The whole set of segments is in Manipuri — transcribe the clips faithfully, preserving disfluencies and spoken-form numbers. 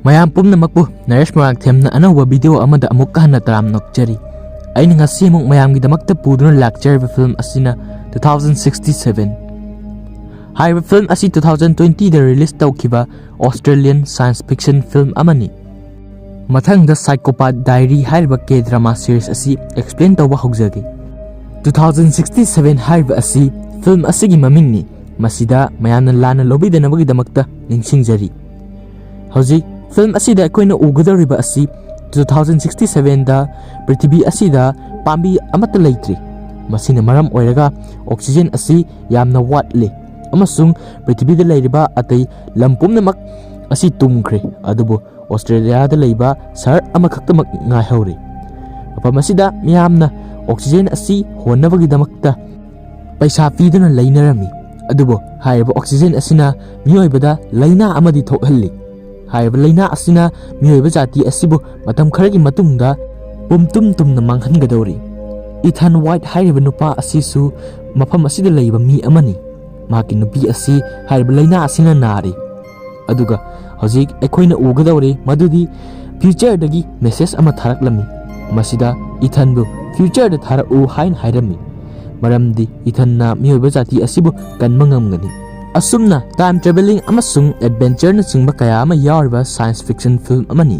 ꯃꯌꯥꯝ ꯄꯨꯝꯅꯃꯛꯄꯨ ꯅꯔꯦꯁ ꯃꯣꯏꯔꯥꯡꯊꯦꯝꯅ ꯑꯅꯧꯕ ꯚꯤꯗꯤꯑꯣ ꯑꯃꯗ ꯑꯃꯨꯛꯀ ꯍꯟꯅ ꯇꯔꯥꯝꯅ ꯑꯣꯛꯆꯔꯤ꯫ ꯑꯩꯅ ꯉꯁꯤ ꯑꯃꯨꯛ ꯃꯌꯥꯝꯒꯤꯗꯃꯛꯇ ꯄꯨꯗꯨꯅ ꯂꯥꯛꯆꯔꯤꯕ ꯐꯤꯂꯝ ꯑꯁꯤꯅ two thousand sixty-seven꯫ ꯍꯥꯏꯔꯤꯕ ꯐꯤꯂꯝ ꯑꯁꯤ two thousand twenty ꯗ ꯔꯤꯂꯤꯁ ꯇꯧꯈꯤꯕ ꯑꯣꯁꯇ꯭ꯔꯦꯂꯤꯌꯟ ꯁꯥꯏꯟꯁ ꯐꯤꯛꯁꯟ ꯐꯤꯂꯝ ꯑꯃꯅꯤ꯫ ꯃꯊꯪꯗ Psychopath Diary ꯍꯥꯏꯔꯤꯕ ꯀꯦ ꯗ꯭ꯔꯃꯥ ꯁꯤꯔꯤꯁ ꯑꯁꯤ ꯑꯦꯛꯁꯄ꯭ꯂꯦꯟ ꯇꯧꯕ ꯍꯧꯖꯒꯦ꯫ Two thousand sixty-seven ꯍꯥꯏꯔꯤꯕ ꯑꯁꯤ ꯐꯤꯂꯝ ꯑꯁꯤꯒꯤ ꯃꯃꯤꯡꯅꯤ꯫ ꯃꯁꯤꯗ ꯃꯌꯥꯝꯅ ꯂꯥꯟꯅ ꯂꯧꯕꯤꯗꯅꯕꯒꯤꯗꯃꯛꯇ ꯅꯤꯡꯁꯤꯡꯖꯔꯤ꯫ ꯍꯧꯖꯤꯛ ꯐꯤꯂꯝ ꯑꯁꯤꯗ ꯑꯩꯈꯣꯏꯅ ꯎꯒꯗꯧꯔꯤꯕ ꯑꯁꯤ two thousand sixty-seven ꯗ ꯄ꯭ꯔꯤꯊꯤꯕꯤ ꯑꯁꯤꯗ ꯄꯥꯝꯕꯤ ꯑꯃꯠꯇ ꯂꯩꯇ꯭ꯔꯤ꯫ ꯃꯁꯤꯅ ꯃꯔꯝ ꯑꯣꯏꯔꯒ ꯑꯣꯛꯁꯤꯖꯦꯟ ꯑꯁꯤ ꯌꯥꯝꯅ ꯋꯥꯠꯂꯤ ꯑꯃꯁꯨꯡ ꯄ꯭ꯔꯤꯊꯤꯕꯤꯗ ꯂꯩꯔꯤꯕ ꯑꯇꯩ ꯂꯝ ꯄꯨꯝꯅꯃꯛ ꯑꯁꯤ ꯇꯨꯝꯈ꯭ꯔꯦ꯫ ꯑꯗꯨꯕꯨ ꯑꯣꯁꯇ꯭ꯔꯦꯂꯤꯌꯥꯗ ꯂꯩꯕ ꯁꯍꯔ ꯑꯃꯈꯛꯇꯃꯛ ꯉꯥꯏꯍꯧꯔꯤ꯫ ꯃꯐꯝ ꯑꯁꯤꯗ ꯃꯤꯌꯥꯝꯅ ꯑꯣꯛꯁꯤꯖꯦꯟ ꯑꯁꯤ ꯍꯣꯟꯅꯕꯒꯤꯗꯃꯛꯇ ꯄꯩꯁꯥ ꯄꯤꯗꯨꯅ ꯂꯩꯅꯔꯝꯃꯤ꯫ ꯑꯗꯨꯕꯨ ꯍꯥꯏꯔꯤꯕ ꯑꯣꯛꯁꯤꯖꯦꯟ ꯑꯁꯤꯅ ꯃꯤꯑꯣꯏꯕꯗ ꯂꯥꯏꯅꯥ ꯑꯃꯗꯤ ꯊꯣꯛꯍꯜꯂꯤ꯫ ꯍꯥꯏꯔꯤꯕ ꯂꯥꯏꯅꯥ ꯑꯁꯤꯅ ꯃꯤꯑꯣꯏꯕ ꯖꯥꯇꯤ ꯑꯁꯤꯕꯨ ꯃꯇꯝ ꯈꯔꯒꯤ ꯃꯇꯨꯡꯗ ꯄꯨꯝꯇꯨꯝ ꯇꯨꯝꯅ ꯃꯥꯡꯍꯟꯒꯗꯧꯔꯤ꯫ ꯏꯊꯟ ꯋꯥꯏꯠ ꯍꯥꯏꯔꯤꯕ ꯅꯨꯄꯥ ꯑꯁꯤꯁꯨ ꯃꯐꯝ ꯑꯁꯤꯗ ꯂꯩꯕ ꯃꯤ ꯑꯃꯅꯤ꯫ ꯃꯍꯥꯛꯀꯤ ꯅꯨꯄꯤ ꯑꯁꯤ ꯍꯥꯏꯔꯤꯕ ꯂꯥꯏꯅꯥ ꯑꯁꯤꯅ ꯅꯥꯔꯤ꯫ ꯑꯗꯨꯒ ꯍꯧꯖꯤꯛ ꯑꯩꯈꯣꯏꯅ ꯎꯒꯗꯧꯔꯤ ꯃꯗꯨꯗꯤ ꯐ꯭ꯌꯨꯆꯔꯗꯒꯤ ꯃꯦꯁꯦꯖ ꯑꯃ ꯊꯥꯔꯛꯂꯝꯃꯤ꯫ ꯃꯁꯤꯗ ꯏꯊꯟꯕꯨ ꯐ꯭ꯌꯨꯆꯔꯗ ꯊꯥꯔꯛꯎ ꯍꯥꯏꯅ ꯍꯥꯏꯔꯝꯃꯤ꯫ ꯃꯔꯝꯗꯤ ꯏꯊꯟꯅ ꯃꯤꯑꯣꯏꯕ ꯖꯥꯇꯤ ꯑꯁꯤꯕꯨ ꯀꯟꯕ ꯉꯝꯒꯅꯤ꯫ ꯑꯁꯨꯝꯅ ꯇꯥꯏꯝ ꯇ꯭ꯔꯦꯚꯦꯂꯤꯡ ꯑꯃꯁꯨꯡ ꯑꯦꯗꯚꯦꯟꯆꯔꯅꯆꯤꯡꯕ ꯀꯌꯥ ꯑꯃ ꯌꯥꯎꯔꯤꯕ ꯁꯥꯏꯟꯁ ꯐꯤꯛꯁꯟ ꯐꯤꯂꯝ ꯑꯃꯅꯤ꯫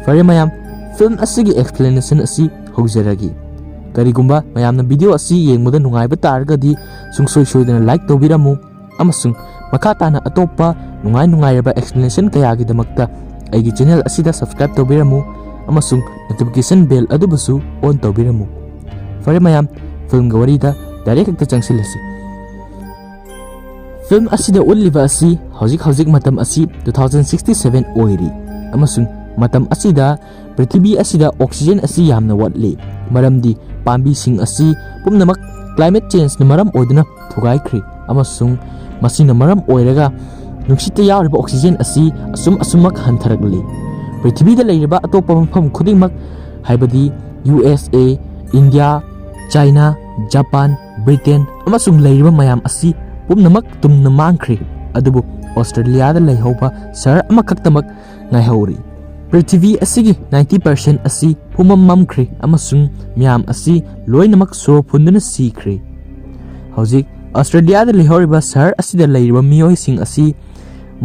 ꯐꯔꯦ ꯃꯌꯥꯝ, ꯐꯤꯂꯝ ꯑꯁꯤꯒꯤ ꯑꯦꯛꯁꯄ꯭ꯂꯦꯅꯦꯁꯟ ꯑꯁꯤ ꯍꯧꯖꯔꯒꯦ꯫ ꯀꯔꯤꯒꯨꯝꯕ ꯃꯌꯥꯝꯅ ꯚꯤꯗꯤꯑꯣ ꯑꯁꯤ ꯌꯦꯡꯕꯗ ꯅꯨꯡꯉꯥꯏꯕ ꯇꯥꯔꯒꯗꯤ ꯁꯨꯡꯁꯣꯏ ꯁꯣꯏꯗꯅ ꯂꯥꯏꯛ ꯇꯧꯕꯤꯔꯝꯃꯨ ꯑꯃꯁꯨꯡ ꯃꯈꯥ ꯇꯥꯅ ꯑꯇꯣꯞꯄ ꯅꯨꯡꯉꯥꯏ ꯅꯨꯡꯉꯥꯏꯔꯕ ꯑꯦꯛꯁꯄ꯭ꯂꯦꯅꯦꯁꯟ ꯀꯌꯥꯒꯤꯗꯃꯛꯇ ꯑꯩꯒꯤ ꯆꯦꯅꯦꯜ ꯑꯁꯤꯗ ꯁꯕꯁꯀ꯭ꯔꯥꯏꯕ ꯇꯧꯕꯤꯔꯝꯃꯨ ꯑꯃꯁꯨꯡ ꯅꯣꯇꯤꯐꯤꯀꯦꯁꯟ ꯕꯦꯜ ꯑꯗꯨꯕꯨꯁꯨ ꯑꯣꯟ ꯇꯧꯕꯤꯔꯝꯃꯨ꯫ ꯐꯔꯦ ꯃꯌꯥꯝ, ꯐꯤꯂꯝꯒꯤ ꯋꯥꯔꯤꯗ ꯗꯥꯏꯔꯦꯛ ꯍꯦꯛꯇ ꯆꯪꯁꯤꯜꯂꯁꯤ꯫ ꯐꯤꯂꯝ ꯑꯁꯤꯗ ꯎꯠꯂꯤꯕ ꯑꯁꯤ ꯍꯧꯖꯤꯛ ꯍꯧꯖꯤꯛ ꯃꯇꯝ ꯑꯁꯤ two thousand sixty-seven ꯑꯣꯏꯔꯤ ꯑꯃꯁꯨꯡ ꯃꯇꯝ ꯑꯁꯤꯗ ꯄ꯭ꯔꯤꯊꯤꯕꯤ ꯑꯁꯤꯗ ꯑꯣꯛꯁꯤꯖꯦꯟ ꯑꯁꯤ ꯌꯥꯝꯅ ꯋꯥꯠꯂꯤ, ꯃꯔꯝꯗꯤ ꯄꯥꯝꯕꯤꯁꯤꯡ ꯑꯁꯤ ꯄꯨꯝꯅꯃꯛ ꯀ꯭ꯂꯥꯏꯃꯦꯠ ꯆꯦꯟꯖꯅ ꯃꯔꯝ ꯑꯣꯏꯗꯨꯅ ꯊꯨꯒꯥꯏꯈ꯭ꯔꯦ ꯑꯃꯁꯨꯡ ꯃꯁꯤꯅ ꯃꯔꯝ ꯑꯣꯏꯔꯒ ꯅꯨꯡꯁꯤꯠꯇ ꯌꯥꯎꯔꯤꯕ ꯑꯣꯛꯁꯤꯖꯦꯟ ꯑꯁꯤ ꯑꯁꯨꯝ ꯑꯁꯨꯝꯃꯛ ꯍꯟꯊꯔꯛꯂꯤ꯫ ꯄ꯭ꯔꯤꯊꯤꯕꯤꯗ ꯂꯩꯔꯤꯕ ꯑꯇꯣꯞꯄ ꯃꯐꯝ ꯈꯨꯗꯤꯡꯃꯛ, ꯍꯥꯏꯕꯗꯤ U S A, India, China, Japan, Britain ꯑꯃꯁꯨꯡ ꯂꯩꯔꯤꯕ ꯃꯌꯥꯝ ꯑꯁꯤ ꯄꯨꯝꯅꯃꯛ ꯇꯨꯝꯅ ꯃꯥꯡꯈ꯭ꯔꯦ꯫ ꯑꯗꯨꯕꯨ ꯑꯣꯁꯇ꯭ꯔꯦꯂꯤꯌꯥꯗ ꯂꯩꯍꯧꯕ ꯁꯍꯔ ꯑꯃꯈꯛꯇꯃꯛ ꯉꯥꯏꯍꯧꯔꯤ꯫ ꯄ꯭ꯔꯤꯊꯤꯕꯤ ꯑꯁꯤꯒꯤ ninety percent ꯑꯁꯤ ꯄꯨꯝꯃꯝ ꯃꯝꯈ꯭ꯔꯦ ꯑꯃꯁꯨꯡ ꯃꯤꯌꯥꯝ ꯑꯁꯤ ꯂꯣꯏꯅꯃꯛ ꯁꯣꯔ ꯐꯨꯟꯗꯨꯅ ꯁꯤꯈ꯭ꯔꯦ꯫ ꯍꯧꯖꯤꯛ ꯑꯁꯇ꯭ꯔꯦꯂꯤꯌꯥꯗ ꯂꯩꯍꯧꯔꯤꯕ ꯁꯍꯔ ꯑꯁꯤꯗ ꯂꯩꯔꯤꯕ ꯃꯤꯑꯣꯏꯁꯤꯡ ꯑꯁꯤ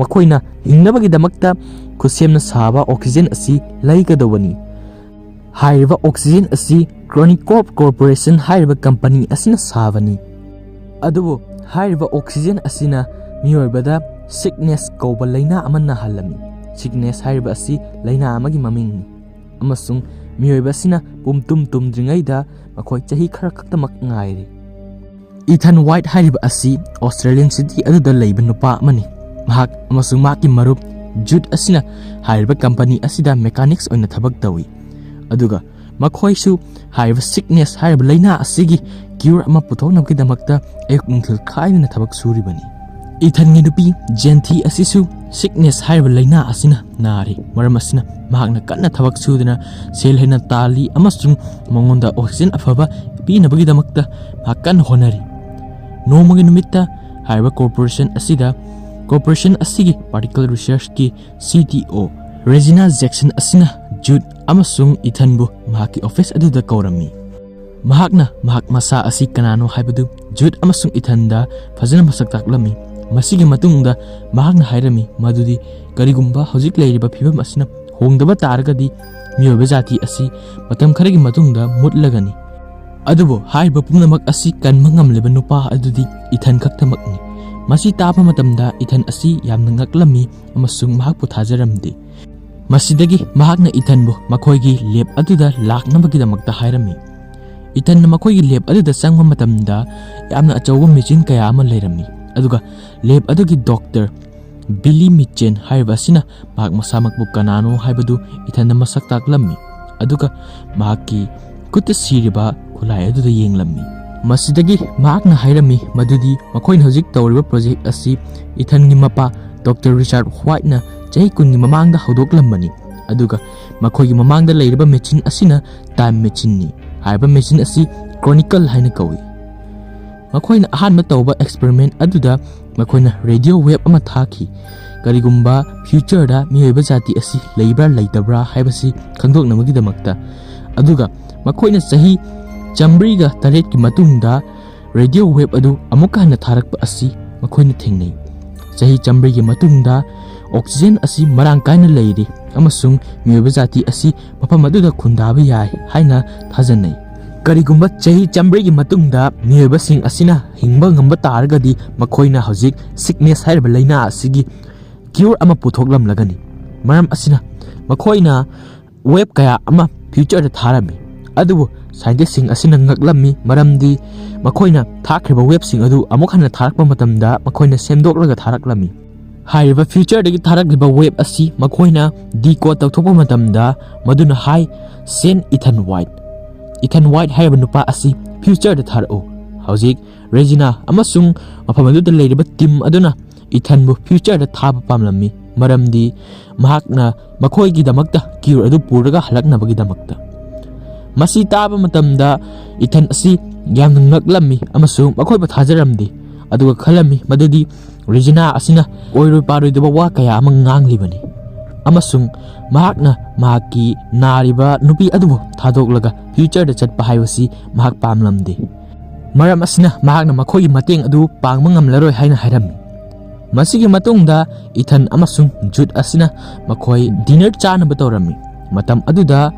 ꯃꯈꯣꯏꯅ ꯍꯤꯡꯅꯕꯒꯤꯗꯃꯛꯇ ꯈꯨꯠꯁꯦꯝꯅ ꯁꯥꯕ oxygen ꯑꯁꯤ ꯂꯩꯒꯗꯧꯕꯅꯤ꯫ ꯍꯥꯏꯔꯤꯕ oxygen ꯑꯁꯤ Chronicorp Corporation ꯍꯥꯏꯔꯤꯕ ꯀꯝꯄꯅꯤ ꯑꯁꯤꯅ ꯁꯥꯕꯅꯤ꯫ ꯑꯗꯨꯕꯨ ꯍꯥꯏꯔꯤꯕ oxygen ꯑꯁꯤꯅ ꯃꯤꯑꯣꯏꯕꯗ sickness ꯀꯧꯕ ꯂꯥꯏꯅꯥ ꯑꯃ ꯅꯥꯍꯜꯂꯝꯃꯤ꯫ Sickness ꯍꯥꯏꯔꯤꯕ ꯑꯁꯤ ꯂꯥꯏꯅꯥ ꯑꯃꯒꯤ ꯃꯃꯤꯡꯅꯤ, ꯑꯃꯁꯨꯡ ꯃꯤꯑꯣꯏꯕ ꯑꯁꯤꯅ ꯄꯨꯝꯇꯨꯝ ꯇꯨꯝꯗ꯭ꯔꯤꯉꯩꯗ ꯃꯈꯣꯏ ꯆꯍꯤ ꯈꯔ ꯈꯛꯇꯃꯛ ꯉꯥꯏꯔꯤ꯫ Ethan White ꯍꯥꯏꯔꯤꯕ ꯑꯁꯤ Australian city ꯑꯗꯨꯗ ꯂꯩꯕ ꯅꯨꯄꯥ ꯑꯃꯅꯤ꯫ ꯃꯍꯥꯛ ꯑꯃꯁꯨꯡ ꯃꯍꯥꯛꯀꯤ ꯃꯔꯨꯞ Jude ꯑꯁꯤꯅ ꯍꯥꯏꯔꯤꯕ ꯀꯝꯄꯅꯤ ꯑꯁꯤꯗ mechanics ꯑꯣꯏꯅ ꯊꯕꯛ ꯇꯧꯏ, ꯑꯗꯨꯒ ꯃꯈꯣꯏꯁꯨ ꯍꯥꯏꯔꯤꯕ sickness ꯍꯥꯏꯔꯤꯕ ꯂꯥꯏꯅꯥ ꯑꯁꯤꯒꯤ cure ꯑꯃ ꯄꯨꯊꯣꯛꯅꯕꯒꯤꯗꯃꯛꯇ ꯑꯌꯨꯛ ꯅꯨꯡꯊꯤꯜ ꯈꯥꯏꯗꯅ ꯊꯕꯛ ꯁꯨꯔꯤꯕꯅꯤ꯫ Ethan ꯒꯤ ꯅꯨꯄꯤ Jenthe ꯑꯁꯤꯁꯨ sickness ꯍꯥꯏꯔꯤꯕ ꯂꯥꯏꯅꯥ ꯑꯁꯤꯅ ꯅꯥꯔꯤ꯫ ꯃꯔꯝ ꯑꯁꯤꯅ ꯃꯍꯥꯛꯅ ꯀꯟꯅ ꯊꯕꯛ ꯁꯨꯗꯨꯅ ꯁꯦꯜ ꯍꯦꯟꯅ ꯇꯥꯜꯂꯤ ꯑꯃꯁꯨꯡ ꯃꯉꯣꯟꯗ oxygen ꯑꯐꯕ ꯄꯤꯅꯕꯒꯤꯗꯃꯛꯇ ꯃꯍꯥꯛ ꯀꯟꯅ ꯍꯣꯠꯅꯔꯤ꯫ ꯅꯣꯡꯃꯒꯤ ꯅꯨꯃꯤꯠꯇ ꯍꯥꯏꯔꯤꯕ corporation ꯑꯁꯤꯗ, corporation ꯑꯁꯤꯒꯤ particle research ꯀꯤ C T O Regina Jackson ꯑꯁꯤꯅ Jude ꯑꯃꯁꯨꯡ Ethan ꯕꯨ ꯃꯍꯥꯛꯀꯤ office ꯑꯗꯨꯗ ꯀꯧꯔꯝꯃꯤ꯫ ꯃꯍꯥꯛꯅ ꯃꯍꯥꯛ ꯃꯁꯥ ꯑꯁꯤ ꯀꯅꯥꯅꯣ ꯍꯥꯏꯕꯗꯨ Jude ꯑꯃꯁꯨꯡ Ethan ꯗ ꯐꯖꯅ ꯃꯁꯛ ꯇꯥꯛꯂꯝꯃꯤ꯫ ꯃꯁꯤꯒꯤ ꯃꯇꯨꯡꯗ ꯃꯍꯥꯛꯅ ꯍꯥꯏꯔꯝꯃꯤ ꯃꯗꯨꯗꯤ ꯀꯔꯤꯒꯨꯝꯕ ꯍꯧꯖꯤꯛ ꯂꯩꯔꯤꯕ ꯐꯤꯕꯝ ꯑꯁꯤꯅ ꯍꯣꯡꯗꯕ ꯇꯥꯔꯒꯗꯤ ꯃꯤꯑꯣꯏꯕ ꯖꯥꯇꯤ ꯑꯁꯤ ꯃꯇꯝ ꯈꯔꯒꯤ ꯃꯇꯨꯡꯗ ꯃꯨꯠꯂꯒꯅꯤ꯫ ꯑꯗꯨꯕꯨ ꯍꯥꯏꯔꯤꯕ ꯄꯨꯝꯅꯃꯛ ꯑꯁꯤ ꯀꯟꯕ ꯉꯝꯂꯤꯕ ꯅꯨꯄꯥ ꯑꯗꯨꯗꯤ Ethan ꯈꯛꯇꯃꯛꯅꯤ꯫ ꯃꯁꯤ ꯇꯥꯕ ꯃꯇꯝꯗ Ethan ꯑꯁꯤ ꯌꯥꯝꯅ ꯉꯛꯂꯝꯃꯤ ꯑꯃꯁꯨꯡ ꯃꯍꯥꯛꯄꯨ ꯊꯥꯖꯔꯝꯗꯦ꯫ ꯃꯁꯤꯗꯒꯤ ꯃꯍꯥꯛꯅ Ethan ꯕꯨ ꯃꯈꯣꯏꯒꯤ lab ꯑꯗꯨꯗ ꯂꯥꯛꯅꯕꯒꯤꯗꯃꯛꯇ ꯍꯥꯏꯔꯝꯃꯤ꯫ Ethan ꯅ ꯃꯈꯣꯏꯒꯤ lab ꯑꯗꯨꯗ ꯆꯪꯕ ꯃꯇꯝꯗ ꯌꯥꯝꯅ ꯑꯆꯧꯕ ꯃꯦꯆꯤꯟ ꯀꯌꯥ ꯑꯃ ꯂꯩꯔꯝꯃꯤ, ꯑꯗꯨꯒ lab ꯑꯗꯨꯒꯤ doctor Billy Mitchell ꯍꯥꯏꯔꯤꯕ ꯑꯁꯤꯅ ꯃꯍꯥꯛ ꯃꯁꯥꯃꯛꯄꯨ ꯀꯅꯥꯅꯣ ꯍꯥꯏꯕꯗꯨ Ethan ꯗ ꯃꯁꯛ ꯇꯥꯛꯂꯝꯃꯤ, ꯑꯗꯨꯒ ꯃꯍꯥꯛꯀꯤ ꯈꯨꯠꯇ ꯁꯤꯔꯤꯕ ꯈꯨꯠꯂꯥꯏ ꯑꯗꯨꯗ ꯌꯦꯡꯂꯝꯃꯤ꯫ ꯃꯁꯤꯗꯒꯤ ꯃꯍꯥꯛꯅ ꯍꯥꯏꯔꯝꯃꯤ ꯃꯗꯨꯗꯤ ꯃꯈꯣꯏꯅ ꯍꯧꯖꯤꯛ ꯇꯧꯔꯤꯕ project ꯑꯁꯤ Ethan ꯒꯤ ꯃꯄꯥ Doctor Richard White ꯅ ꯆꯍꯤ ꯀꯨꯟꯒꯤ ꯃꯃꯥꯡꯗ ꯍꯧꯗꯣꯛꯂꯝꯕꯅꯤ, ꯑꯗꯨꯒ ꯃꯈꯣꯏꯒꯤ ꯃꯃꯥꯡꯗ ꯂꯩꯔꯤꯕ ꯃꯦꯆꯤꯟ ꯑꯁꯤꯅ time machine ꯅꯤ꯫ ꯍꯥꯏꯔꯤꯕ ꯃꯦꯆꯤꯟ ꯑꯁꯤ Chronicle ꯍꯥꯏꯅ ꯀꯧꯏ꯫ ꯃꯈꯣꯏꯅ ꯑꯍꯥꯟꯕ ꯇꯧꯕ ꯑꯦꯛꯁꯄꯦꯔꯤꯃꯦꯟ ꯑꯗꯨꯗ ꯃꯈꯣꯏꯅ ꯔꯦꯗꯤꯑꯣ ꯋꯦꯕ ꯑꯃ ꯊꯥꯈꯤ, ꯀꯔꯤꯒꯨꯝꯕ ꯐ꯭ꯌꯨꯆꯔꯗ ꯃꯤꯑꯣꯏꯕ ꯖꯥꯇꯤ ꯑꯁꯤ ꯂꯩꯕ꯭ꯔꯥ ꯂꯩꯇꯕ꯭ꯔꯥ ꯍꯥꯏꯕꯁꯤ ꯈꯪꯗꯣꯛꯅꯕꯒꯤꯗꯃꯛꯇ꯫ ꯑꯗꯨꯒ ꯃꯈꯣꯏꯅ ꯆꯍꯤ ꯆꯥꯝꯃꯔꯤꯒ ꯇꯔꯦꯠꯀꯤ ꯃꯇꯨꯡꯗ ꯔꯦꯗꯤꯑꯣ ꯋꯦꯕ ꯑꯗꯨ ꯑꯃꯨꯛꯀ ꯍꯟꯅ ꯊꯥꯔꯛꯄ ꯑꯁꯤ ꯃꯈꯣꯏꯅ ꯊꯦꯡꯅꯩ꯫ ꯆꯍꯤ ꯆꯥꯝꯃꯔꯤꯒꯤ ꯃꯇꯨꯡꯗ ꯑꯣꯛꯁꯤꯖꯦꯟ ꯑꯁꯤ ꯃꯔꯥꯡ ꯀꯥꯏꯅ ꯂꯩꯔꯤ ꯑꯃꯁꯨꯡ ꯃꯤꯑꯣꯏꯕ ꯖꯥꯇꯤ ꯑꯁꯤ ꯃꯐꯝ ꯑꯗꯨꯗ ꯈꯨꯟꯗꯥꯕ ꯌꯥꯏ ꯍꯥꯏꯅ ꯊꯥꯖꯅꯩ꯫ ꯀꯔꯤꯒꯨꯝꯕ ꯆꯍꯤ ꯆꯥꯝꯃꯔꯤꯒꯤ ꯃꯇꯨꯡꯗ ꯃꯤꯑꯣꯏꯕꯁꯤꯡ ꯑꯁꯤꯅ ꯍꯤꯡꯕ ꯉꯝꯕ ꯇꯥꯔꯒꯗꯤ, ꯃꯈꯣꯏꯅ ꯍꯧꯖꯤꯛ ꯁꯤꯛꯅꯦꯁ ꯍꯥꯏꯔꯤꯕ ꯂꯥꯏꯅꯥ ꯑꯁꯤꯒꯤ ꯀ꯭ꯌꯨꯔ ꯑꯃ ꯄꯨꯊꯣꯛꯂꯝꯂꯒꯅꯤ꯫ ꯃꯔꯝ ꯑꯁꯤꯅ, ꯃꯈꯣꯏꯅ ꯋꯦꯕ ꯀꯌꯥ ꯑꯃ ꯐ꯭ꯌꯨꯆꯔꯗ ꯊꯥꯔꯝꯃꯤ꯫ ꯑꯗꯨꯕꯨ ꯁꯥꯏꯟꯇꯤꯁꯁꯤꯡ ꯑꯁꯤꯅ ꯉꯛꯂꯝꯃꯤ, ꯃꯔꯝꯗꯤ ꯃꯈꯣꯏꯅ ꯊꯥꯈ꯭ꯔꯤꯕ ꯋꯦꯕꯁꯤꯡ ꯑꯗꯨ ꯑꯃꯨꯛ ꯍꯟꯅ ꯊꯥꯔꯛꯄ ꯃꯇꯝꯗ ꯃꯈꯣꯏꯅ ꯁꯦꯝꯗꯣꯛꯂꯒ ꯊꯥꯔꯛꯂꯝꯃꯤ꯫ ꯍꯥꯏꯔꯤꯕ ꯐ꯭ꯌꯨꯆꯔꯗꯒꯤ ꯊꯥꯔꯛꯂꯤꯕ ꯋꯦꯕ ꯑꯁꯤ ꯃꯈꯣꯏꯅ ꯗꯤꯀꯣꯗ ꯇꯧꯊꯣꯛꯄ ꯃꯇꯝꯗ, ꯃꯗꯨꯅ ꯍꯥꯏ, "Send Ethan White꯫ Ethan White ꯍꯥꯏꯔꯤꯕ ꯅꯨꯄꯥ ꯑꯁꯤ ꯐ꯭ꯌꯨꯆꯔꯗ ꯊꯥꯔꯛꯎ"꯫ ꯍꯧꯖꯤꯛ ꯔꯦꯖꯤꯅꯥ ꯑꯃꯁꯨꯡ ꯃꯐꯝ ꯑꯗꯨꯗ ꯂꯩꯔꯤꯕ ꯇꯤꯝ ꯑꯗꯨꯅ ꯏꯊꯟꯕꯨ ꯐ꯭ꯌꯨꯆꯔꯗ ꯊꯥꯕ ꯄꯥꯝꯂꯝꯃꯤ, ꯃꯔꯝꯗꯤ ꯃꯍꯥꯛꯅ ꯃꯈꯣꯏꯒꯤꯗꯃꯛꯇ ꯀ꯭ꯌꯨꯔ ꯑꯗꯨ ꯄꯨꯔꯒ ꯍꯜꯂꯛꯅꯕꯒꯤꯗꯃꯛꯇ꯫ ꯃꯁꯤ ꯇꯥꯕ ꯃꯇꯝꯗ ꯏꯊꯟ ꯑꯁꯤ ꯌꯥꯝꯅ ꯉꯛꯂꯝꯃꯤ ꯑꯃꯁꯨꯡ ꯃꯈꯣꯏꯕꯨ ꯊꯥꯖꯔꯝꯗꯦ, ꯑꯗꯨꯒ ꯈꯜꯂꯝꯃꯤ ꯃꯗꯨꯗꯤ ꯔꯦꯖꯤꯅꯥ ꯑꯁꯤꯅ ꯑꯣꯏꯔꯣꯏ ꯄꯥꯔꯣꯏꯗꯕ ꯋꯥ ꯀꯌꯥ ꯑꯃ ꯉꯥꯡꯂꯤꯕꯅꯤ, ꯑꯃꯁꯨꯡ ꯃꯍꯥꯛꯅ ꯃꯍꯥꯛꯀꯤ ꯅꯥꯔꯤꯕ ꯅꯨꯄꯤ ꯑꯗꯨꯕꯨ ꯊꯥꯗꯣꯛꯂꯒ ꯐ꯭ꯌꯨꯆꯔꯗ ꯆꯠꯄ ꯍꯥꯏꯕꯁꯤ ꯃꯍꯥꯛ ꯄꯥꯝꯂꯝꯗꯦ꯫ ꯃꯔꯝ ꯑꯁꯤꯅ ꯃꯍꯥꯛꯅ ꯃꯈꯣꯏꯒꯤ ꯃꯇꯦꯡ ꯑꯗꯨ ꯄꯥꯡꯕ ꯉꯝꯂꯔꯣꯏ ꯍꯥꯏꯅ ꯍꯥꯏꯔꯝꯃꯤ꯫ ꯃꯁꯤꯒꯤ ꯃꯇꯨꯡꯗ ꯏꯊꯟ ꯑꯃꯁꯨꯡ ꯖꯨꯠ ꯑꯁꯤꯅ ꯃꯈꯣꯏ ꯗꯤꯅꯔ ꯆꯥꯅꯕ ꯇꯧꯔꯝꯃꯤ꯫ ꯃꯇꯝ ꯑꯗꯨꯗ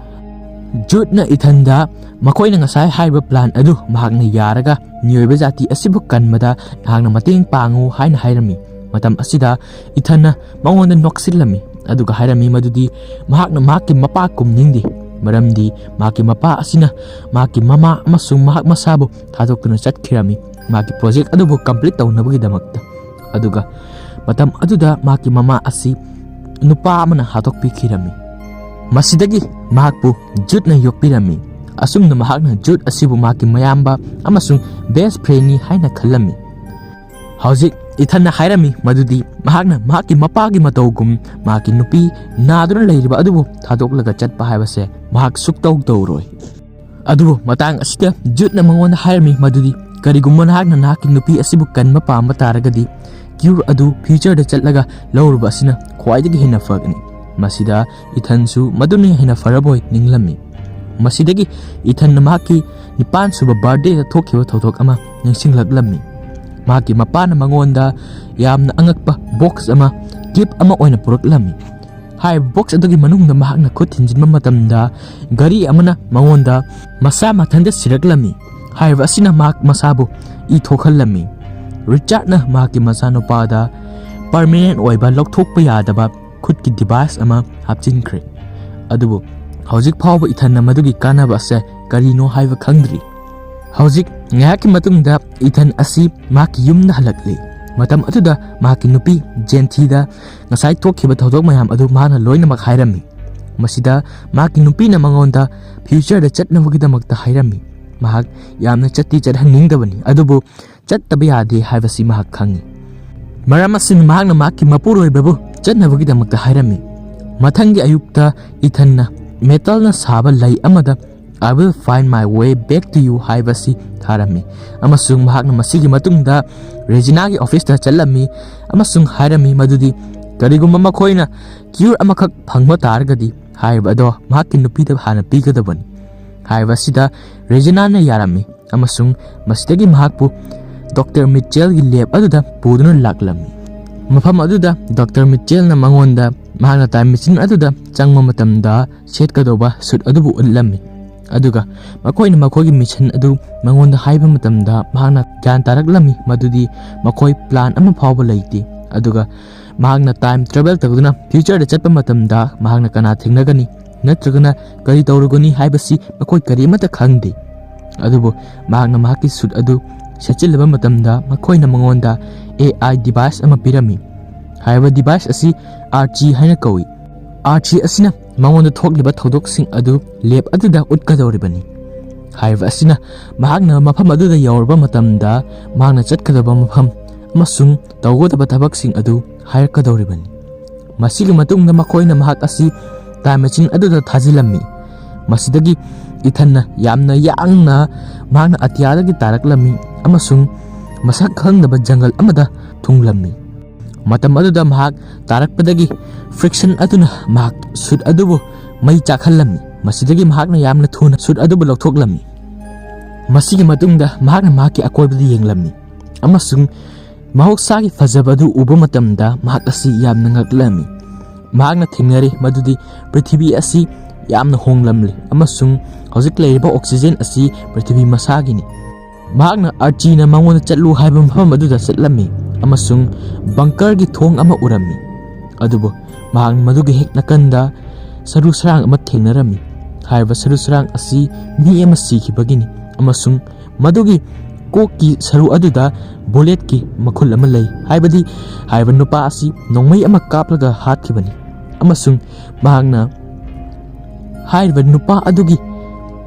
ꯖꯨꯠꯅ ꯏꯊꯟꯗ ꯃꯈꯣꯏꯅ ꯉꯁꯥꯏ ꯍꯥꯏꯔꯤꯕ ꯄ꯭ꯂꯥꯟ ꯑꯗꯨ ꯃꯍꯥꯛꯅ ꯌꯥꯔꯒ ꯃꯤꯑꯣꯏꯕ ꯖꯥꯇꯤ ꯑꯁꯤꯕꯨ ꯀꯟꯕꯗ ꯅꯍꯥꯛꯅ ꯃꯇꯦꯡ ꯄꯥꯡꯉꯨ ꯍꯥꯏꯅ ꯍꯥꯏꯔꯝꯃꯤ꯫ ꯃꯇꯝ ꯑꯁꯤꯗ ꯏꯊꯟꯅ ꯃꯉꯣꯟꯗ ꯅꯣꯛꯁꯤꯜꯂꯝꯃꯤ, ꯑꯗꯨꯒ ꯍꯥꯏꯔꯝꯃꯤ ꯃꯗꯨꯗꯤ ꯃꯍꯥꯛꯅ ꯃꯍꯥꯛꯀꯤ ꯃꯄꯥ ꯀꯨꯝꯅꯤꯡꯗꯦ, ꯃꯔꯝꯗꯤ ꯃꯍꯥꯛꯀꯤ ꯃꯄꯥ ꯑꯁꯤꯅ ꯃꯍꯥꯛꯀꯤ ꯃꯃꯥ ꯑꯃꯁꯨꯡ ꯃꯍꯥꯛ ꯃꯁꯥꯕꯨ ꯊꯥꯗꯣꯛꯇꯨꯅ ꯆꯠꯈꯤꯔꯝꯃꯤ, ꯃꯍꯥꯛꯀꯤ ꯄ꯭ꯔꯣꯖꯦꯛ ꯑꯗꯨꯕꯨ ꯀꯝꯄ꯭ꯂꯤꯠ ꯇꯧꯅꯕꯒꯤꯗꯃꯛꯇ꯫ ꯑꯗꯨꯒ ꯃꯇꯝ ꯑꯗꯨꯗ ꯃꯍꯥꯛꯀꯤ ꯃꯃꯥ ꯑꯁꯤ ꯅꯨꯄꯥ ꯑꯃꯅ ꯍꯥꯠꯇꯣꯛꯄꯤꯈꯤꯔꯝꯃꯤ꯫ ꯃꯁꯤꯗꯒꯤ ꯃꯍꯥꯛꯄꯨ ꯖꯨꯠꯅ ꯌꯣꯛꯄꯤꯔꯝꯃꯤ꯫ ꯑꯁꯨꯝꯅ ꯃꯍꯥꯛꯅ ꯖꯨꯠ ꯑꯁꯤꯕꯨ ꯃꯍꯥꯛꯀꯤ ꯃꯌꯥꯝꯕ ꯑꯃꯁꯨꯡ ꯕꯦꯁ ꯐ꯭ꯔꯦꯟꯅꯤ ꯍꯥꯏꯅ ꯈꯜꯂꯝꯃꯤ꯫ ꯍꯧꯖꯤꯛ ꯏꯊꯟꯅ ꯍꯥꯏꯔꯝꯃꯤ ꯃꯗꯨꯗꯤ ꯃꯍꯥꯛꯅ ꯃꯍꯥꯛꯀꯤ ꯃꯄꯥꯒꯤ ꯃꯇꯧꯒꯨꯝ ꯃꯍꯥꯛꯀꯤ ꯅꯨꯄꯤ ꯅꯥꯗꯨꯅ ꯂꯩꯔꯤꯕ ꯑꯗꯨꯕꯨ ꯊꯥꯗꯣꯛꯂꯒ ꯆꯠꯄ ꯍꯥꯏꯕꯁꯦ ꯃꯍꯥꯛ ꯁꯨꯛꯇꯧ ꯇꯧꯔꯣꯏ꯫ ꯑꯗꯨꯕꯨ ꯃꯇꯥꯡ ꯑꯁꯤꯗ ꯖꯨꯠꯅ ꯃꯉꯣꯟꯗ ꯍꯥꯏꯔꯝꯃꯤ ꯃꯗꯨꯗꯤ ꯀꯔꯤꯒꯨꯝꯕ ꯅꯍꯥꯛꯅ ꯅꯍꯥꯛꯀꯤ ꯅꯨꯄꯤ ꯑꯁꯤꯕꯨ ꯀꯟꯕ ꯄꯥꯝꯕ ꯇꯥꯔꯒꯗꯤ, ꯀ꯭ꯌꯨꯔ ꯑꯗꯨ ꯐ꯭ꯌꯨꯆꯔꯗ ꯆꯠꯂꯒ ꯂꯧꯔꯨꯕ ꯑꯁꯤꯅ ꯈ꯭ꯋꯥꯏꯗꯒꯤ ꯍꯦꯟꯅ ꯐꯒꯅꯤ꯫ ꯃꯁꯤꯗ ꯏꯊꯟꯁꯨ ꯃꯗꯨꯅ ꯍꯦꯟꯅ ꯐꯔꯕꯣꯏ ꯅꯤꯡꯂꯝꯃꯤ꯫ ꯃꯁꯤꯗꯒꯤ ꯏꯊꯟꯅ ꯃꯍꯥꯛꯀꯤ ꯅꯤꯄꯥꯟ ꯁꯨꯕ ꯕꯥꯔꯊꯗꯦꯗ ꯊꯣꯛꯈꯤꯕ ꯊꯧꯗꯣꯛ ꯑꯃ ꯅꯤꯡꯁꯤꯡꯂꯛꯂꯝꯃꯤ꯫ ꯃꯍꯥꯛꯀꯤ ꯃꯄꯥꯅ ꯃꯉꯣꯟꯗ ꯌꯥꯝꯅ ꯑꯉꯛꯄ ꯕꯣꯛꯁ ꯑꯃ ꯒꯤꯐ ꯑꯃ ꯑꯣꯏꯅ ꯄꯨꯔꯛꯂꯝꯃꯤ꯫ ꯍꯥꯏꯔꯤꯕ ꯕꯣꯛꯁ ꯑꯗꯨꯒꯤ ꯃꯅꯨꯡꯗ ꯃꯍꯥꯛꯅ ꯈꯨꯠ ꯊꯤꯟꯖꯤꯟꯕ ꯃꯇꯝꯗ, ꯒꯥꯔꯤ ꯑꯃꯅ ꯃꯉꯣꯟꯗ ꯃꯁꯥ ꯃꯊꯟꯇ ꯁꯤꯔꯛꯂꯝꯃꯤ꯫ ꯍꯥꯏꯔꯤꯕ ꯑꯁꯤꯅ ꯃꯍꯥꯛ ꯃꯁꯥꯕꯨ ꯏ ꯊꯣꯛꯍꯜꯂꯝꯃꯤ꯫ ꯔꯤꯆꯥꯔꯗꯅ ꯃꯍꯥꯛꯀꯤ ꯃꯆꯥꯅꯨꯄꯥꯗ ꯄꯔꯃꯤꯅꯦꯟ ꯑꯣꯏꯕ, ꯂꯧꯊꯣꯛꯄ ꯌꯥꯗꯕ ꯈꯨꯠꯀꯤ ꯗꯤꯚꯥꯏꯁ ꯑꯃ ꯍꯥꯞꯆꯤꯟꯈ꯭ꯔꯦ꯫ ꯑꯗꯨꯕꯨ ꯍꯧꯖꯤꯛ ꯐꯥꯎꯕ ꯏꯊꯟꯅ ꯃꯗꯨꯒꯤ ꯀꯥꯟꯅꯕ ꯑꯁꯦ ꯀꯔꯤꯅꯣ ꯍꯥꯏꯕ ꯈꯪꯗ꯭ꯔꯤ꯫ ꯍꯧꯖꯤꯛ ꯉꯥꯏꯍꯥꯛꯀꯤ ꯃꯇꯨꯡꯗ ꯏꯊꯟ ꯑꯁꯤ ꯃꯍꯥꯛꯀꯤ ꯌꯨꯝꯗ ꯍꯜꯂꯛꯂꯤ꯫ ꯃꯇꯝ ꯑꯗꯨꯗ ꯃꯍꯥꯛꯀꯤ ꯅꯨꯄꯤ ꯖꯦꯟꯊꯤꯗ ꯉꯁꯥꯏ ꯊꯣꯛꯈꯤꯕ ꯊꯧꯗꯣꯛ ꯃꯌꯥꯝ ꯑꯗꯨ ꯃꯍꯥꯛꯅ ꯂꯣꯏꯅꯃꯛ ꯍꯥꯏꯔꯝꯃꯤ꯫ ꯃꯁꯤꯗ ꯃꯍꯥꯛꯀꯤ ꯅꯨꯄꯤꯅ ꯃꯉꯣꯟꯗ ꯐ꯭ꯌꯨꯆꯔꯗ ꯆꯠꯅꯕꯒꯤꯗꯃꯛꯇ ꯍꯥꯏꯔꯝꯃꯤ꯫ ꯃꯍꯥꯛ ꯌꯥꯝꯅ ꯆꯠꯇꯤ ꯆꯠꯍꯟꯅꯤꯡꯗꯕꯅꯤ, ꯑꯗꯨꯕꯨ ꯆꯠꯇꯕ ꯌꯥꯗꯦ ꯍꯥꯏꯕꯁꯤ ꯃꯍꯥꯛ ꯈꯪꯏ꯫ ꯃꯔꯝ ꯑꯁꯤꯅ ꯃꯍꯥꯛꯅ ꯃꯍꯥꯛꯀꯤ ꯃꯄꯨꯔꯣꯏꯕꯕꯨ ꯆꯠꯅꯕꯒꯤꯗꯃꯛꯇ ꯍꯥꯏꯔꯝꯃꯤ꯫ ꯃꯊꯪꯒꯤ ꯑꯌꯨꯛꯇ ꯏꯊꯟꯅ ꯃꯦꯇꯜꯅ ꯁꯥꯕ ꯂꯩ ꯑꯃꯗ "I will find my way back to you" ꯍꯥꯏꯕꯁꯤ ꯊꯥꯔꯝꯃꯤ, ꯑꯃꯁꯨꯡ ꯃꯍꯥꯛꯅ ꯃꯁꯤꯒꯤ ꯃꯇꯨꯡꯗ ꯔꯦꯖꯤꯅꯥꯒꯤ ꯑꯣꯐꯤꯁꯇ ꯆꯠꯂꯝꯃꯤ ꯑꯃꯁꯨꯡ ꯍꯥꯏꯔꯝꯃꯤ ꯃꯗꯨꯗꯤ ꯀꯔꯤꯒꯨꯝꯕ ꯃꯈꯣꯏꯅ ꯀ꯭ꯌꯨꯔ ꯑꯃꯈꯛ ꯐꯪꯕ ꯇꯥꯔꯒꯗꯤ ꯍꯥꯏꯔꯤꯕ ꯑꯗꯣ ꯃꯍꯥꯛꯀꯤ ꯅꯨꯄꯤꯗ ꯍꯥꯟꯅ ꯄꯤꯒꯗꯕꯅꯤ꯫ ꯍꯥꯏꯔꯤꯕ ꯑꯁꯤꯗ ꯔꯦꯖꯤꯅꯥꯅ ꯌꯥꯔꯝꯃꯤ, ꯑꯃꯁꯨꯡ ꯃꯁꯤꯗꯒꯤ ꯃꯍꯥꯛꯄꯨ ꯗꯣꯛꯇꯔ ꯃꯤꯆꯦꯜꯒꯤ ꯂꯦꯕ ꯑꯗꯨꯗ ꯄꯨꯗꯨꯅ ꯂꯥꯛꯂꯝꯃꯤ꯫ ꯃꯐꯝ ꯑꯗꯨꯗ ꯗꯣꯛꯇꯔ ꯃꯤꯆꯦꯜꯅ ꯃꯉꯣꯟꯗ ꯃꯍꯥꯛꯅ ꯇꯥꯏꯝ ꯃꯦꯆꯤꯟ ꯑꯗꯨꯗ ꯆꯪꯕ ꯃꯇꯝꯗ ꯁꯦꯠꯀꯗꯧꯕ ꯁꯨꯠ ꯑꯗꯨꯕꯨ ꯎꯠꯂꯝꯃꯤ꯫ ꯑꯗꯨꯒ ꯃꯈꯣꯏꯅ ꯃꯈꯣꯏꯒꯤ ꯃꯤꯁꯟ ꯑꯗꯨ ꯃꯉꯣꯟꯗ ꯍꯥꯏꯕ ꯃꯇꯝꯗ ꯃꯍꯥꯛꯅ ꯒ꯭ꯌꯥꯟ ꯇꯥꯔꯛꯂꯝꯃꯤ ꯃꯗꯨꯗꯤ ꯃꯈꯣꯏ ꯄ꯭ꯂꯥꯟ ꯑꯃ ꯐꯥꯎꯕ ꯂꯩꯇꯦ꯫ ꯑꯗꯨꯒ ꯃꯍꯥꯛꯅ ꯇꯥꯏꯝ ꯇ꯭ꯔꯥꯚꯦꯜ ꯇꯧꯗꯨꯅ ꯐ꯭ꯌꯨꯆꯔꯗ ꯆꯠꯄ ꯃꯇꯝꯗ ꯃꯍꯥꯛꯅ ꯀꯅꯥ ꯊꯦꯡꯅꯒꯅꯤ ꯅꯠꯇ꯭ꯔꯒꯅ ꯀꯔꯤ ꯇꯧꯔꯨꯒꯅꯤ ꯍꯥꯏꯕꯁꯤ ꯃꯈꯣꯏ ꯀꯔꯤꯃꯠꯇ ꯈꯪꯗꯦ꯫ ꯑꯗꯨꯕꯨ ꯃꯍꯥꯛꯅ ꯃꯍꯥꯛꯀꯤ ꯁꯨꯠ ꯑꯗꯨ ꯁꯦꯠꯆꯤꯜꯂꯕ ꯃꯇꯝꯗ ꯃꯈꯣꯏꯅ ꯃꯉꯣꯟꯗ "ꯑꯦ ꯑꯥꯏ" ꯗꯤꯚꯥꯏꯁ ꯑꯃ ꯄꯤꯔꯝꯃꯤ꯫ ꯍꯥꯏꯔꯤꯕ ꯗꯤꯚꯥꯏꯁ ꯑꯁꯤ "ꯑꯥꯔꯆꯤ" ꯍꯥꯏꯅ ꯀꯧꯏ꯫ "ꯑꯥꯔꯆꯤ" ꯑꯁꯤꯅ ꯃꯉꯣꯟꯗ ꯊꯣꯛꯂꯤꯕ ꯊꯧꯗꯣꯛꯁꯤꯡ ꯑꯗꯨ ꯂꯦꯕ ꯑꯗꯨꯗ ꯎꯠꯀꯗꯧꯔꯤꯕꯅꯤ꯫ ꯍꯥꯏꯔꯤꯕ ꯑꯁꯤꯅ ꯃꯍꯥꯛꯅ ꯃꯐꯝ ꯑꯗꯨꯗ ꯌꯧꯔꯕ ꯃꯇꯝꯗ ꯃꯍꯥꯛꯅ ꯆꯠꯀꯗꯕ ꯃꯐꯝ ꯑꯃꯁꯨꯡ ꯇꯧꯒꯗꯕ ꯊꯕꯛꯁꯤꯡ ꯑꯗꯨ ꯍꯥꯏꯔꯛꯀꯗꯧꯔꯤꯕꯅꯤ꯫ ꯃꯁꯤꯒꯤ ꯃꯇꯨꯡꯗ ꯃꯈꯣꯏꯅ ꯃꯍꯥꯛ ꯑꯁꯤ ꯇꯥꯏꯝ ꯃꯦꯆꯤꯟ ꯑꯗꯨꯗ ꯊꯥꯖꯤꯜꯂꯝꯃꯤ꯫ ꯃꯁꯤꯗꯒꯤ ꯏꯊꯟꯅ ꯌꯥꯝꯅ ꯌꯥꯡꯅ ꯃꯍꯥꯛꯅ ꯑꯇꯤꯌꯥꯗꯒꯤ ꯇꯥꯔꯛꯂꯝꯃꯤ ꯑꯃꯁꯨꯡ ꯃꯁꯛ ꯈꯪꯗꯕ ꯖꯪꯒꯜ ꯑꯃꯗ ꯊꯨꯡꯂꯝꯃꯤ꯫ ꯃꯇꯝ ꯑꯗꯨꯗ ꯃꯍꯥꯛ ꯇꯥꯔꯛꯄꯗꯒꯤ friction ꯑꯗꯨꯅ ꯃꯍꯥꯛ ꯁꯨꯠ ꯑꯗꯨꯕꯨ ꯃꯩ ꯆꯥꯛꯍꯜꯂꯝꯃꯤ꯫ ꯃꯁꯤꯗꯒꯤ ꯃꯍꯥꯛꯅ ꯌꯥꯝꯅ ꯊꯨꯅ ꯁꯨꯠ ꯑꯗꯨꯕꯨ ꯂꯧꯊꯣꯛꯂꯝꯃꯤ꯫ ꯃꯁꯤꯒꯤ ꯃꯇꯨꯡꯗ ꯃꯍꯥꯛꯅ ꯃꯍꯥꯛꯀꯤ ꯑꯀꯣꯏꯕꯗ ꯌꯦꯡꯂꯝꯃꯤ ꯑꯃꯁꯨꯡ ꯃꯍꯧꯁꯥꯒꯤ ꯐꯖꯕ ꯑꯗꯨ ꯎꯕ ꯃꯇꯝꯗ ꯃꯍꯥꯛ ꯑꯁꯤ ꯌꯥꯝꯅ ꯉꯛꯂꯝꯃꯤ꯫ ꯃꯍꯥꯛꯅ ꯊꯦꯡꯅꯔꯤ ꯃꯗꯨꯗꯤ ꯄ꯭ꯔꯤꯊꯤꯕꯤ ꯑꯁꯤ ꯌꯥꯝꯅ ꯍꯣꯡꯂꯝꯂꯦ ꯑꯃꯁꯨꯡ ꯍꯧꯖꯤꯛ ꯂꯩꯔꯤꯕ oxygen ꯑꯁꯤ ꯄ꯭ꯔꯤꯊꯤꯕꯤ ꯃꯁꯥꯒꯤꯅꯤ꯫ ꯃꯍꯥꯛꯅ ꯑꯥꯔꯆꯤꯅ ꯃꯉꯣꯟꯗ ꯆꯠꯂꯨ ꯍꯥꯏꯕ ꯃꯐꯝ ꯑꯗꯨꯗ ꯆꯠꯂꯝꯃꯤ ꯑꯃꯁꯨꯡ bunkerꯒꯤ ꯊꯣꯡ ꯑꯃ ꯎꯔꯝꯃꯤ꯫ ꯑꯗꯨꯕꯨ ꯃꯍꯥꯛ ꯃꯗꯨꯒꯤ ꯍꯦꯛ ꯅꯥꯀꯟꯗ ꯁꯔꯨ ꯁꯔꯥꯡ ꯑꯃ ꯊꯦꯡꯅꯔꯝꯃꯤ꯫ ꯍꯥꯏꯔꯤꯕ ꯁꯔꯨ ꯁꯔꯥꯡ ꯑꯁꯤ ꯃꯤ ꯑꯃ ꯁꯤꯈꯤꯕꯒꯤꯅꯤ ꯑꯃꯁꯨꯡ ꯃꯗꯨꯒꯤ ꯀꯣꯛꯀꯤ ꯁꯔꯨ ꯑꯗꯨꯗ bulletꯀꯤ ꯃꯈꯨꯜ ꯑꯃ ꯂꯩ, ꯍꯥꯏꯕꯗꯤ ꯍꯥꯏꯔꯤꯕ ꯅꯨꯄꯥ ꯑꯁꯤ ꯅꯣꯡꯃꯩ ꯑꯃ ꯀꯥꯞꯂꯒ ꯍꯥꯠꯈꯤꯕꯅꯤ꯫ ꯑꯃꯁꯨꯡ ꯃꯍꯥꯛꯅ ꯍꯥꯏꯔꯤꯕ ꯅꯨꯄꯥ ꯑꯗꯨꯒꯤ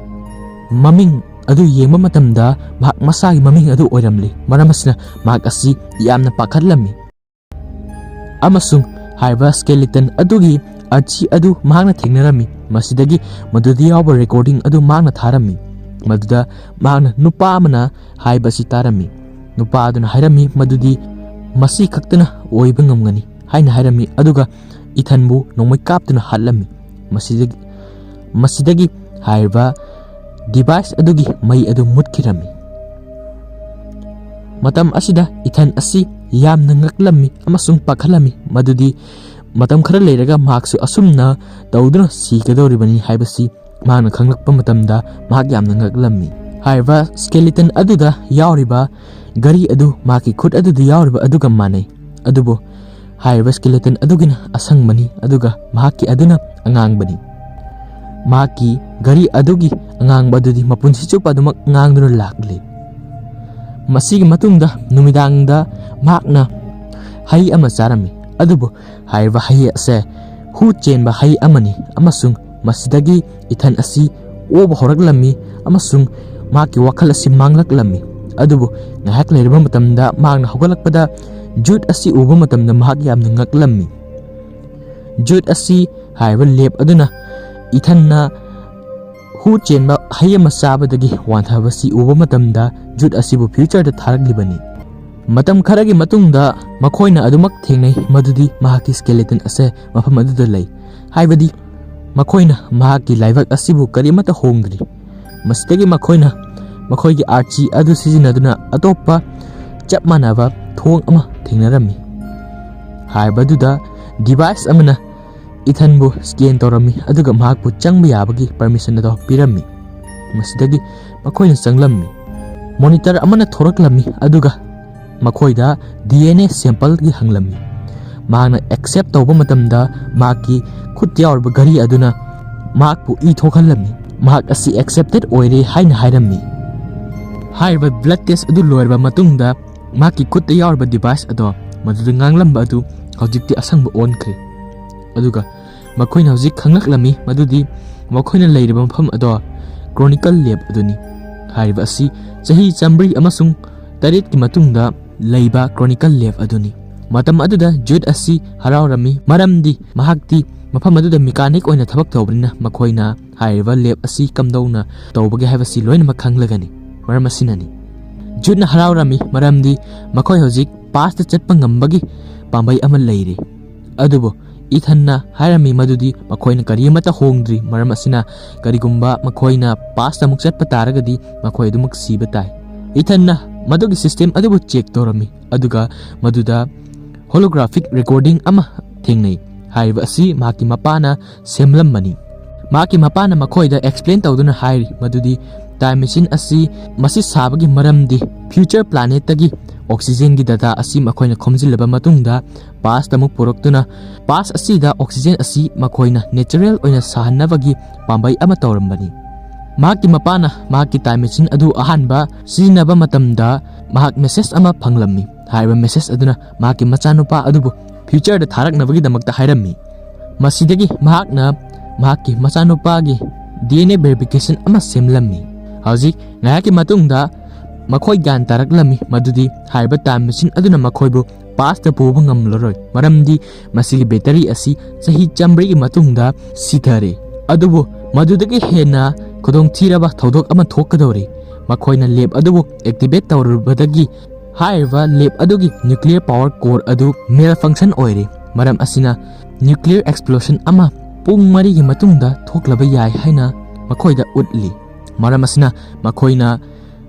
ꯃꯃꯤꯡ ꯑꯗꯨ ꯌꯦꯡꯕ ꯃꯇꯝꯗ ꯃꯍꯥꯛ ꯃꯁꯥꯒꯤ ꯃꯃꯤꯡ ꯑꯗꯨ ꯑꯣꯏꯔꯝꯂꯤ꯫ ꯃꯔꯝ ꯑꯁꯤꯅ ꯃꯍꯥꯛ ꯑꯁꯤ ꯌꯥꯝꯅ ꯄꯥꯈꯠꯂꯝꯃꯤ꯫ ꯑꯃꯁꯨꯡ ꯍꯥꯏꯔꯤꯕ skeleton ꯑꯗꯨꯒꯤ ꯑꯥꯔꯆꯤ ꯑꯗꯨ ꯃꯍꯥꯛꯅ ꯊꯦꯡꯅꯔꯝꯃꯤ꯫ ꯃꯁꯤꯗꯒꯤ ꯃꯗꯨꯗ ꯌꯥꯎꯕ recording ꯑꯗꯨ ꯃꯍꯥꯛꯅ ꯊꯥꯔꯝꯃꯤ꯫ ꯃꯗꯨꯗ ꯃꯍꯥꯛꯅ ꯅꯨꯄꯥ ꯑꯃꯅ ꯍꯥꯏꯕ ꯑꯁꯤ ꯇꯥꯔꯝꯃꯤ꯫ ꯅꯨꯄꯥ ꯑꯗꯨꯅ ꯍꯥꯏꯔꯝꯃꯤ ꯃꯗꯨꯗꯤ ꯃꯁꯤ ꯈꯛꯇꯅ ꯑꯣꯏꯕ ꯉꯝꯒꯅꯤ ꯍꯥꯏꯅ ꯍꯥꯏꯔꯝꯃꯤ, ꯑꯗꯨꯒ ꯏꯊꯟꯕꯨ ꯅꯣꯡꯃꯩ ꯀꯥꯞꯇꯨꯅ ꯍꯥꯠꯂꯝꯃꯤ꯫ ꯃꯁꯤꯗꯒꯤ, ꯃꯁꯤꯗꯒꯤ ꯍꯥꯏꯔꯤꯕ device ꯑꯗꯨꯒꯤ ꯃꯩ ꯑꯗꯨ ꯃꯨꯠꯈꯤꯔꯝꯃꯤ꯫ ꯃꯇꯝ ꯑꯁꯤꯗ ꯏꯊꯟ ꯑꯁꯤ ꯌꯥꯝꯅ ꯉꯛꯂꯝꯃꯤ ꯑꯃꯁꯨꯡ ꯄꯥꯈꯠꯂꯝꯃꯤ, ꯃꯗꯨꯗꯤ ꯃꯇꯝ ꯈꯔ ꯂꯩꯔꯒ ꯃꯍꯥꯛꯁꯨ ꯑꯁꯨꯝꯅ ꯇꯧꯗꯨꯅ ꯁꯤꯒꯗꯧꯔꯤꯕꯅꯤ ꯍꯥꯏꯕꯁꯤ ꯃꯍꯥꯛꯅ ꯈꯪꯂꯛꯄ ꯃꯇꯝꯗ ꯃꯍꯥꯛ ꯌꯥꯝꯅ ꯉꯛꯂꯝꯃꯤ꯫ ꯍꯥꯏꯔꯤꯕ skeleton ꯑꯗꯨꯗ ꯌꯥꯎꯔꯤꯕ ꯘꯔꯤ ꯑꯗꯨ ꯃꯍꯥꯛꯀꯤ ꯈꯨꯠ ꯑꯗꯨꯗ ꯌꯥꯎꯔꯤꯕ ꯑꯗꯨꯒ ꯃꯥꯟꯅꯩ꯫ ꯑꯗꯨꯕꯨ ꯍꯥꯏꯔꯤꯕ skeleton ꯑꯗꯨꯒꯤꯅ ꯑꯁꯪꯕꯅꯤ, ꯑꯗꯨꯒ ꯃꯍꯥꯛꯀꯤ ꯑꯗꯨꯅ ꯑꯉꯥꯡꯕꯅꯤ꯫ ꯃꯍꯥꯛꯀꯤ ꯘꯔꯤ ꯑꯗꯨꯒꯤ ꯑꯉꯥꯡꯕ ꯑꯗꯨꯗꯤ ꯃꯄꯨꯟꯁꯤ ꯆꯨꯞꯄ ꯑꯗꯨꯃꯛ ꯉꯥꯡꯗꯨꯅ ꯂꯥꯛꯂꯤ꯫ ꯃꯁꯤꯒꯤ ꯃꯇꯨꯡꯗ ꯅꯨꯃꯤꯗꯥꯡꯗ ꯃꯍꯥꯛꯅ ꯍꯩ ꯑꯃ ꯆꯥꯔꯝꯃꯤ, ꯑꯗꯨꯕꯨ ꯍꯥꯏꯔꯤꯕ ꯍꯩ ꯑꯁꯦ ꯍꯨ ꯆꯦꯟꯕ ꯍꯩ ꯑꯃꯅꯤ, ꯑꯃꯁꯨꯡ ꯃꯁꯤꯗꯒꯤ ꯏꯊꯟ ꯑꯁꯤ ꯑꯣꯕ ꯍꯧꯔꯛꯂꯝꯃꯤ ꯑꯃꯁꯨꯡ ꯃꯍꯥꯛꯀꯤ ꯋꯥꯈꯜ ꯑꯁꯤ ꯃꯥꯡꯂꯛꯂꯝꯃꯤ꯫ ꯑꯗꯨꯕꯨ ꯉꯥꯏꯍꯥꯛ ꯂꯩꯔꯕ ꯃꯇꯝꯗ ꯃꯍꯥꯛꯅ ꯍꯧꯒꯠꯂꯛꯄꯗ Jude ꯑꯁꯤ ꯎꯕ ꯃꯇꯝꯗ ꯃꯍꯥꯛ ꯌꯥꯝꯅ ꯉꯛꯂꯝꯃꯤ꯫ Jude ꯑꯁꯤ ꯍꯥꯏꯔꯤꯕ lab ꯑꯗꯨꯅ ꯏꯊꯟꯅ ꯍꯨ ꯆꯦꯟꯕ ꯍꯩ ꯑꯃ ꯆꯥꯕꯗꯒꯤ ꯋꯥꯟꯊꯕꯁꯤ ꯎꯕ ꯃꯇꯝꯗ ꯖꯨꯠ ꯑꯁꯤꯕꯨ future ꯗ ꯊꯥꯔꯛꯂꯤꯕꯅꯤ꯫ ꯃꯇꯝ ꯈꯔꯒꯤ ꯃꯇꯨꯡꯗ ꯃꯈꯣꯏꯅ ꯑꯗꯨꯃꯛ ꯊꯦꯡꯅꯩ, ꯃꯗꯨꯗꯤ ꯃꯍꯥꯛꯀꯤ skeleton ꯑꯁꯦ ꯃꯐꯝ ꯑꯗꯨꯗ ꯂꯩ, ꯍꯥꯏꯕꯗꯤ ꯃꯈꯣꯏꯅ ꯃꯍꯥꯛꯀꯤ ꯂꯥꯏꯕꯛ ꯑꯁꯤꯕꯨ ꯀꯔꯤꯃꯠꯇ ꯍꯣꯡꯗ꯭ꯔꯤ꯫ ꯃꯁꯤꯗꯒꯤ ꯃꯈꯣꯏꯅ ꯃꯈꯣꯏꯒꯤ ꯑꯥꯔꯆꯤ ꯑꯗꯨ ꯁꯤꯖꯤꯟꯅꯗꯨꯅ ꯑꯇꯣꯞꯄ ꯆꯞ ꯃꯥꯟꯅꯕ ꯊꯣꯡ ꯑꯃ ꯊꯦꯡꯅꯔꯝꯃꯤ꯫ ꯍꯥꯏꯕꯗꯨꯗ device ꯑꯃꯅ ꯏꯊꯟꯕꯨ scan ꯇꯧꯔꯝꯃꯤ, ꯑꯗꯨꯒ ꯃꯍꯥꯛꯄꯨ ꯆꯪꯕ ꯌꯥꯕꯒꯤ permission ꯑꯗꯣ ꯄꯤꯔꯝꯃꯤ꯫ ꯃꯁꯤꯗꯒꯤ ꯃꯈꯣꯏꯅ ꯆꯪꯂꯝꯃꯤ꯫ Monitor ꯑꯃꯅ ꯊꯣꯔꯛꯂꯝꯃꯤ, ꯑꯗꯨꯒ ꯃꯈꯣꯏꯗ D N A sample ꯒꯤ ꯍꯪꯂꯝꯃꯤ꯫ ꯃꯍꯥꯛꯅ accept ꯇꯧꯕ ꯃꯇꯝꯗ ꯃꯍꯥꯛꯀꯤ ꯈꯨꯠꯇ ꯌꯥꯎꯔꯤꯕ ꯘꯔꯤ ꯑꯗꯨꯅ ꯃꯍꯥꯛꯄꯨ ꯏ ꯊꯣꯛꯍꯜꯂꯝꯃꯤ꯫ ꯃꯍꯥꯛ ꯑꯁꯤ accepted ꯑꯣꯏꯔꯦ ꯍꯥꯏꯅ ꯍꯥꯏꯔꯝꯃꯤ꯫ ꯍꯥꯏꯔꯤꯕ blood test ꯑꯗꯨ ꯂꯣꯏꯔꯕ ꯃꯇꯨꯡꯗ ꯃꯍꯥꯛꯀꯤ ꯈꯨꯠꯇ ꯌꯥꯎꯔꯤꯕ device ꯑꯗꯣ ꯃꯗꯨꯗ ꯉꯥꯡꯂꯝꯕ ꯑꯗꯨ ꯍꯧꯖꯤꯛꯇꯤ ꯑꯁꯪꯕ ꯑꯣꯟꯈ꯭ꯔꯦ꯫ ꯑꯗꯨꯒ ꯃꯈꯣꯏꯅ ꯍꯧꯖꯤꯛ ꯈꯪꯂꯛꯂꯝꯃꯤ ꯃꯗꯨꯗꯤ ꯃꯈꯣꯏꯅ ꯂꯩꯔꯤꯕ ꯃꯐꯝ ꯑꯗꯣ Chronicle Lab ꯑꯗꯨꯅꯤ꯫ ꯍꯥꯏꯔꯤꯕ ꯑꯁꯤ ꯆꯍꯤ ꯆꯥꯝꯃꯔꯤ ꯑꯃꯁꯨꯡ ꯇꯔꯦꯠꯀꯤ ꯃꯇꯨꯡꯗ ꯂꯩꯕ Chronicle Lab ꯑꯗꯨꯅꯤ꯫ ꯃꯇꯝ ꯑꯗꯨꯗ ꯖꯨꯠ ꯑꯁꯤ ꯍꯔꯥꯎꯔꯝꯃꯤ, ꯃꯔꯝꯗꯤ ꯃꯍꯥꯛꯇꯤ ꯃꯐꯝ ꯑꯗꯨꯗ mechanic ꯑꯣꯏꯅ ꯊꯕꯛ ꯇꯧꯕꯅꯤꯅ ꯃꯈꯣꯏꯅ ꯍꯥꯏꯔꯤꯕ lab ꯑꯁꯤ ꯀꯝꯗꯧꯅ ꯇꯧꯕꯒꯦ ꯍꯥꯏꯕꯁꯤ ꯂꯣꯏꯅꯃꯛ ꯈꯪꯂꯒꯅꯤ꯫ ꯃꯔꯝ ꯑꯁꯤꯅꯅꯤ꯫ ꯖꯨꯠꯅ ꯍꯔꯥꯎꯔꯝꯃꯤ, ꯃꯔꯝꯗꯤ ꯃꯈꯣꯏ ꯍꯧꯖꯤꯛ past ꯆꯠꯄ ꯉꯝꯕꯒꯤ ꯄꯥꯝꯕꯩ ꯑꯃ ꯂꯩꯔꯤ꯫ ꯑꯗꯨꯕꯨ ꯏꯊꯟꯅ ꯍꯥꯏꯔꯝꯃꯤ ꯃꯗꯨꯗꯤ ꯃꯈꯣꯏꯅ ꯀꯔꯤ ꯑꯃꯠꯇ ꯍꯣꯡꯗ꯭ꯔꯤ, ꯃꯔꯝ ꯑꯁꯤꯅ ꯀꯔꯤꯒꯨꯝꯕ ꯃꯈꯣꯏꯅ past ꯑꯃꯨꯛ ꯆꯠꯄ ꯇꯥꯔꯒꯗꯤ ꯃꯈꯣꯏ ꯑꯗꯨꯃꯛ ꯁꯤꯕ ꯇꯥꯏ꯫ ꯏꯊꯟꯅ ꯃꯗꯨꯒꯤ system ꯑꯗꯨꯕꯨ check ꯇꯧꯔꯝꯃꯤ, ꯑꯗꯨꯒ ꯃꯗꯨꯗ holographic recording ꯑꯃ ꯊꯦꯡꯅꯩ꯫ ꯍꯥꯏꯔꯤꯕ ꯑꯁꯤ ꯃꯍꯥꯛꯀꯤ ꯃꯄꯥꯅ ꯁꯦꯝꯂꯝꯕꯅꯤ꯫ ꯃꯍꯥꯛꯀꯤ ꯃꯄꯥꯅ ꯃꯈꯣꯏꯗ explain ꯇꯧꯗꯨꯅ ꯍꯥꯏꯔꯤ ꯃꯗꯨꯗꯤ time machine ꯑꯁꯤ ꯃꯁꯤ ꯁꯥꯕꯒꯤ ꯃꯔꯝꯗꯤ future planet ꯇꯒꯤ oxygen ꯒꯤ data ꯑꯁꯤ ꯃꯈꯣꯏꯅ ꯈꯣꯝꯖꯤꯜꯂꯕ ꯃꯇꯨꯡꯗ past ꯑꯃꯨꯛ ꯄꯨꯔꯛꯇꯨꯅ past ꯑꯁꯤꯗ oxygen ꯑꯁꯤ ꯃꯈꯣꯏꯅ natural ꯑꯣꯏꯅ ꯁꯥꯍꯟꯅꯕꯒꯤ ꯄꯥꯝꯕꯩ ꯑꯃ ꯇꯧꯔꯝꯕꯅꯤ꯫ ꯃꯍꯥꯛꯀꯤ ꯃꯄꯥꯅ ꯃꯍꯥꯛꯀꯤ time machine ꯑꯗꯨ ꯑꯍꯥꯟꯕ ꯁꯤꯖꯤꯟꯅꯕ ꯃꯇꯝꯗ ꯃꯍꯥꯛ message ꯑꯃ ꯐꯪꯂꯝꯃꯤ꯫ ꯍꯥꯏꯔꯤꯕ message ꯑꯗꯨꯅ ꯃꯍꯥꯛꯀꯤ ꯃꯆꯥꯅꯨꯄꯥ ꯑꯗꯨꯕꯨ future ꯗ ꯊꯥꯔꯛꯅꯕꯒꯤꯗꯃꯛꯇ ꯍꯥꯏꯔꯝꯃꯤ꯫ ꯃꯁꯤꯗꯒꯤ ꯃꯍꯥꯛꯅ ꯃꯍꯥꯛꯀꯤ ꯃꯆꯥꯅꯨꯄꯥꯒꯤ D N A verification ꯑꯃ ꯁꯦꯝꯂꯝꯃꯤ꯫ ꯍꯧꯖꯤꯛ ꯉꯥꯏꯍꯥꯛꯀꯤ ꯃꯇꯨꯡꯗ ꯃꯈꯣꯏ ꯒ꯭ꯌꯥꯟ ꯇꯥꯔꯛꯂꯝꯃꯤ ꯃꯗꯨꯗꯤ ꯍꯥꯏꯔꯤꯕ time machine ꯑꯗꯨꯅ ꯃꯈꯣꯏꯕꯨ past ꯇ ꯄꯨꯕ ꯉꯝꯂꯔꯣꯏ, ꯃꯔꯝꯗꯤ ꯃꯁꯤꯒꯤ battery ꯑꯁꯤ ꯆꯍꯤ ꯆꯥꯝꯃꯔꯤꯒꯤ ꯃꯇꯨꯡꯗ ꯁꯤꯊꯔꯦ꯫ ꯑꯗꯨꯕꯨ ꯃꯗꯨꯗꯒꯤ ꯍꯦꯟꯅ ꯈꯨꯗꯣꯡꯊꯤꯔꯕ ꯊꯧꯗꯣꯛ ꯑꯃ ꯊꯣꯛꯀꯗꯧꯔꯤ꯫ ꯃꯈꯣꯏꯅ ꯂꯦꯞ ꯑꯗꯨꯕꯨ ꯑꯦꯛꯇꯤꯚꯦꯠ ꯇꯧꯔꯨꯕꯗꯒꯤ ꯍꯥꯏꯔꯤꯕ ꯂꯦꯞ ꯑꯗꯨꯒꯤ ꯅ꯭ꯌꯨꯀ꯭ꯂꯤꯌꯔ ꯄꯥꯋꯔ ꯀꯣꯔ ꯑꯗꯨ ꯃꯦꯜ ꯐꯪꯁꯟ ꯑꯣꯏꯔꯦ꯫ ꯃꯔꯝ ꯑꯁꯤꯅ ꯅ꯭ꯌꯨꯀ꯭ꯂꯤꯌꯔ ꯑꯦꯛꯁꯄ꯭ꯂꯣꯁꯟ ꯑꯃ ꯄꯨꯡ ꯃꯔꯤꯒꯤ ꯃꯇꯨꯡꯗ ꯊꯣꯛꯂꯕ ꯌꯥꯏ ꯍꯥꯏꯅ ꯃꯈꯣꯏꯗ ꯎꯠꯂꯤ꯫ ꯃꯔꯝ ꯑꯁꯤꯅ ꯃꯈꯣꯏꯅ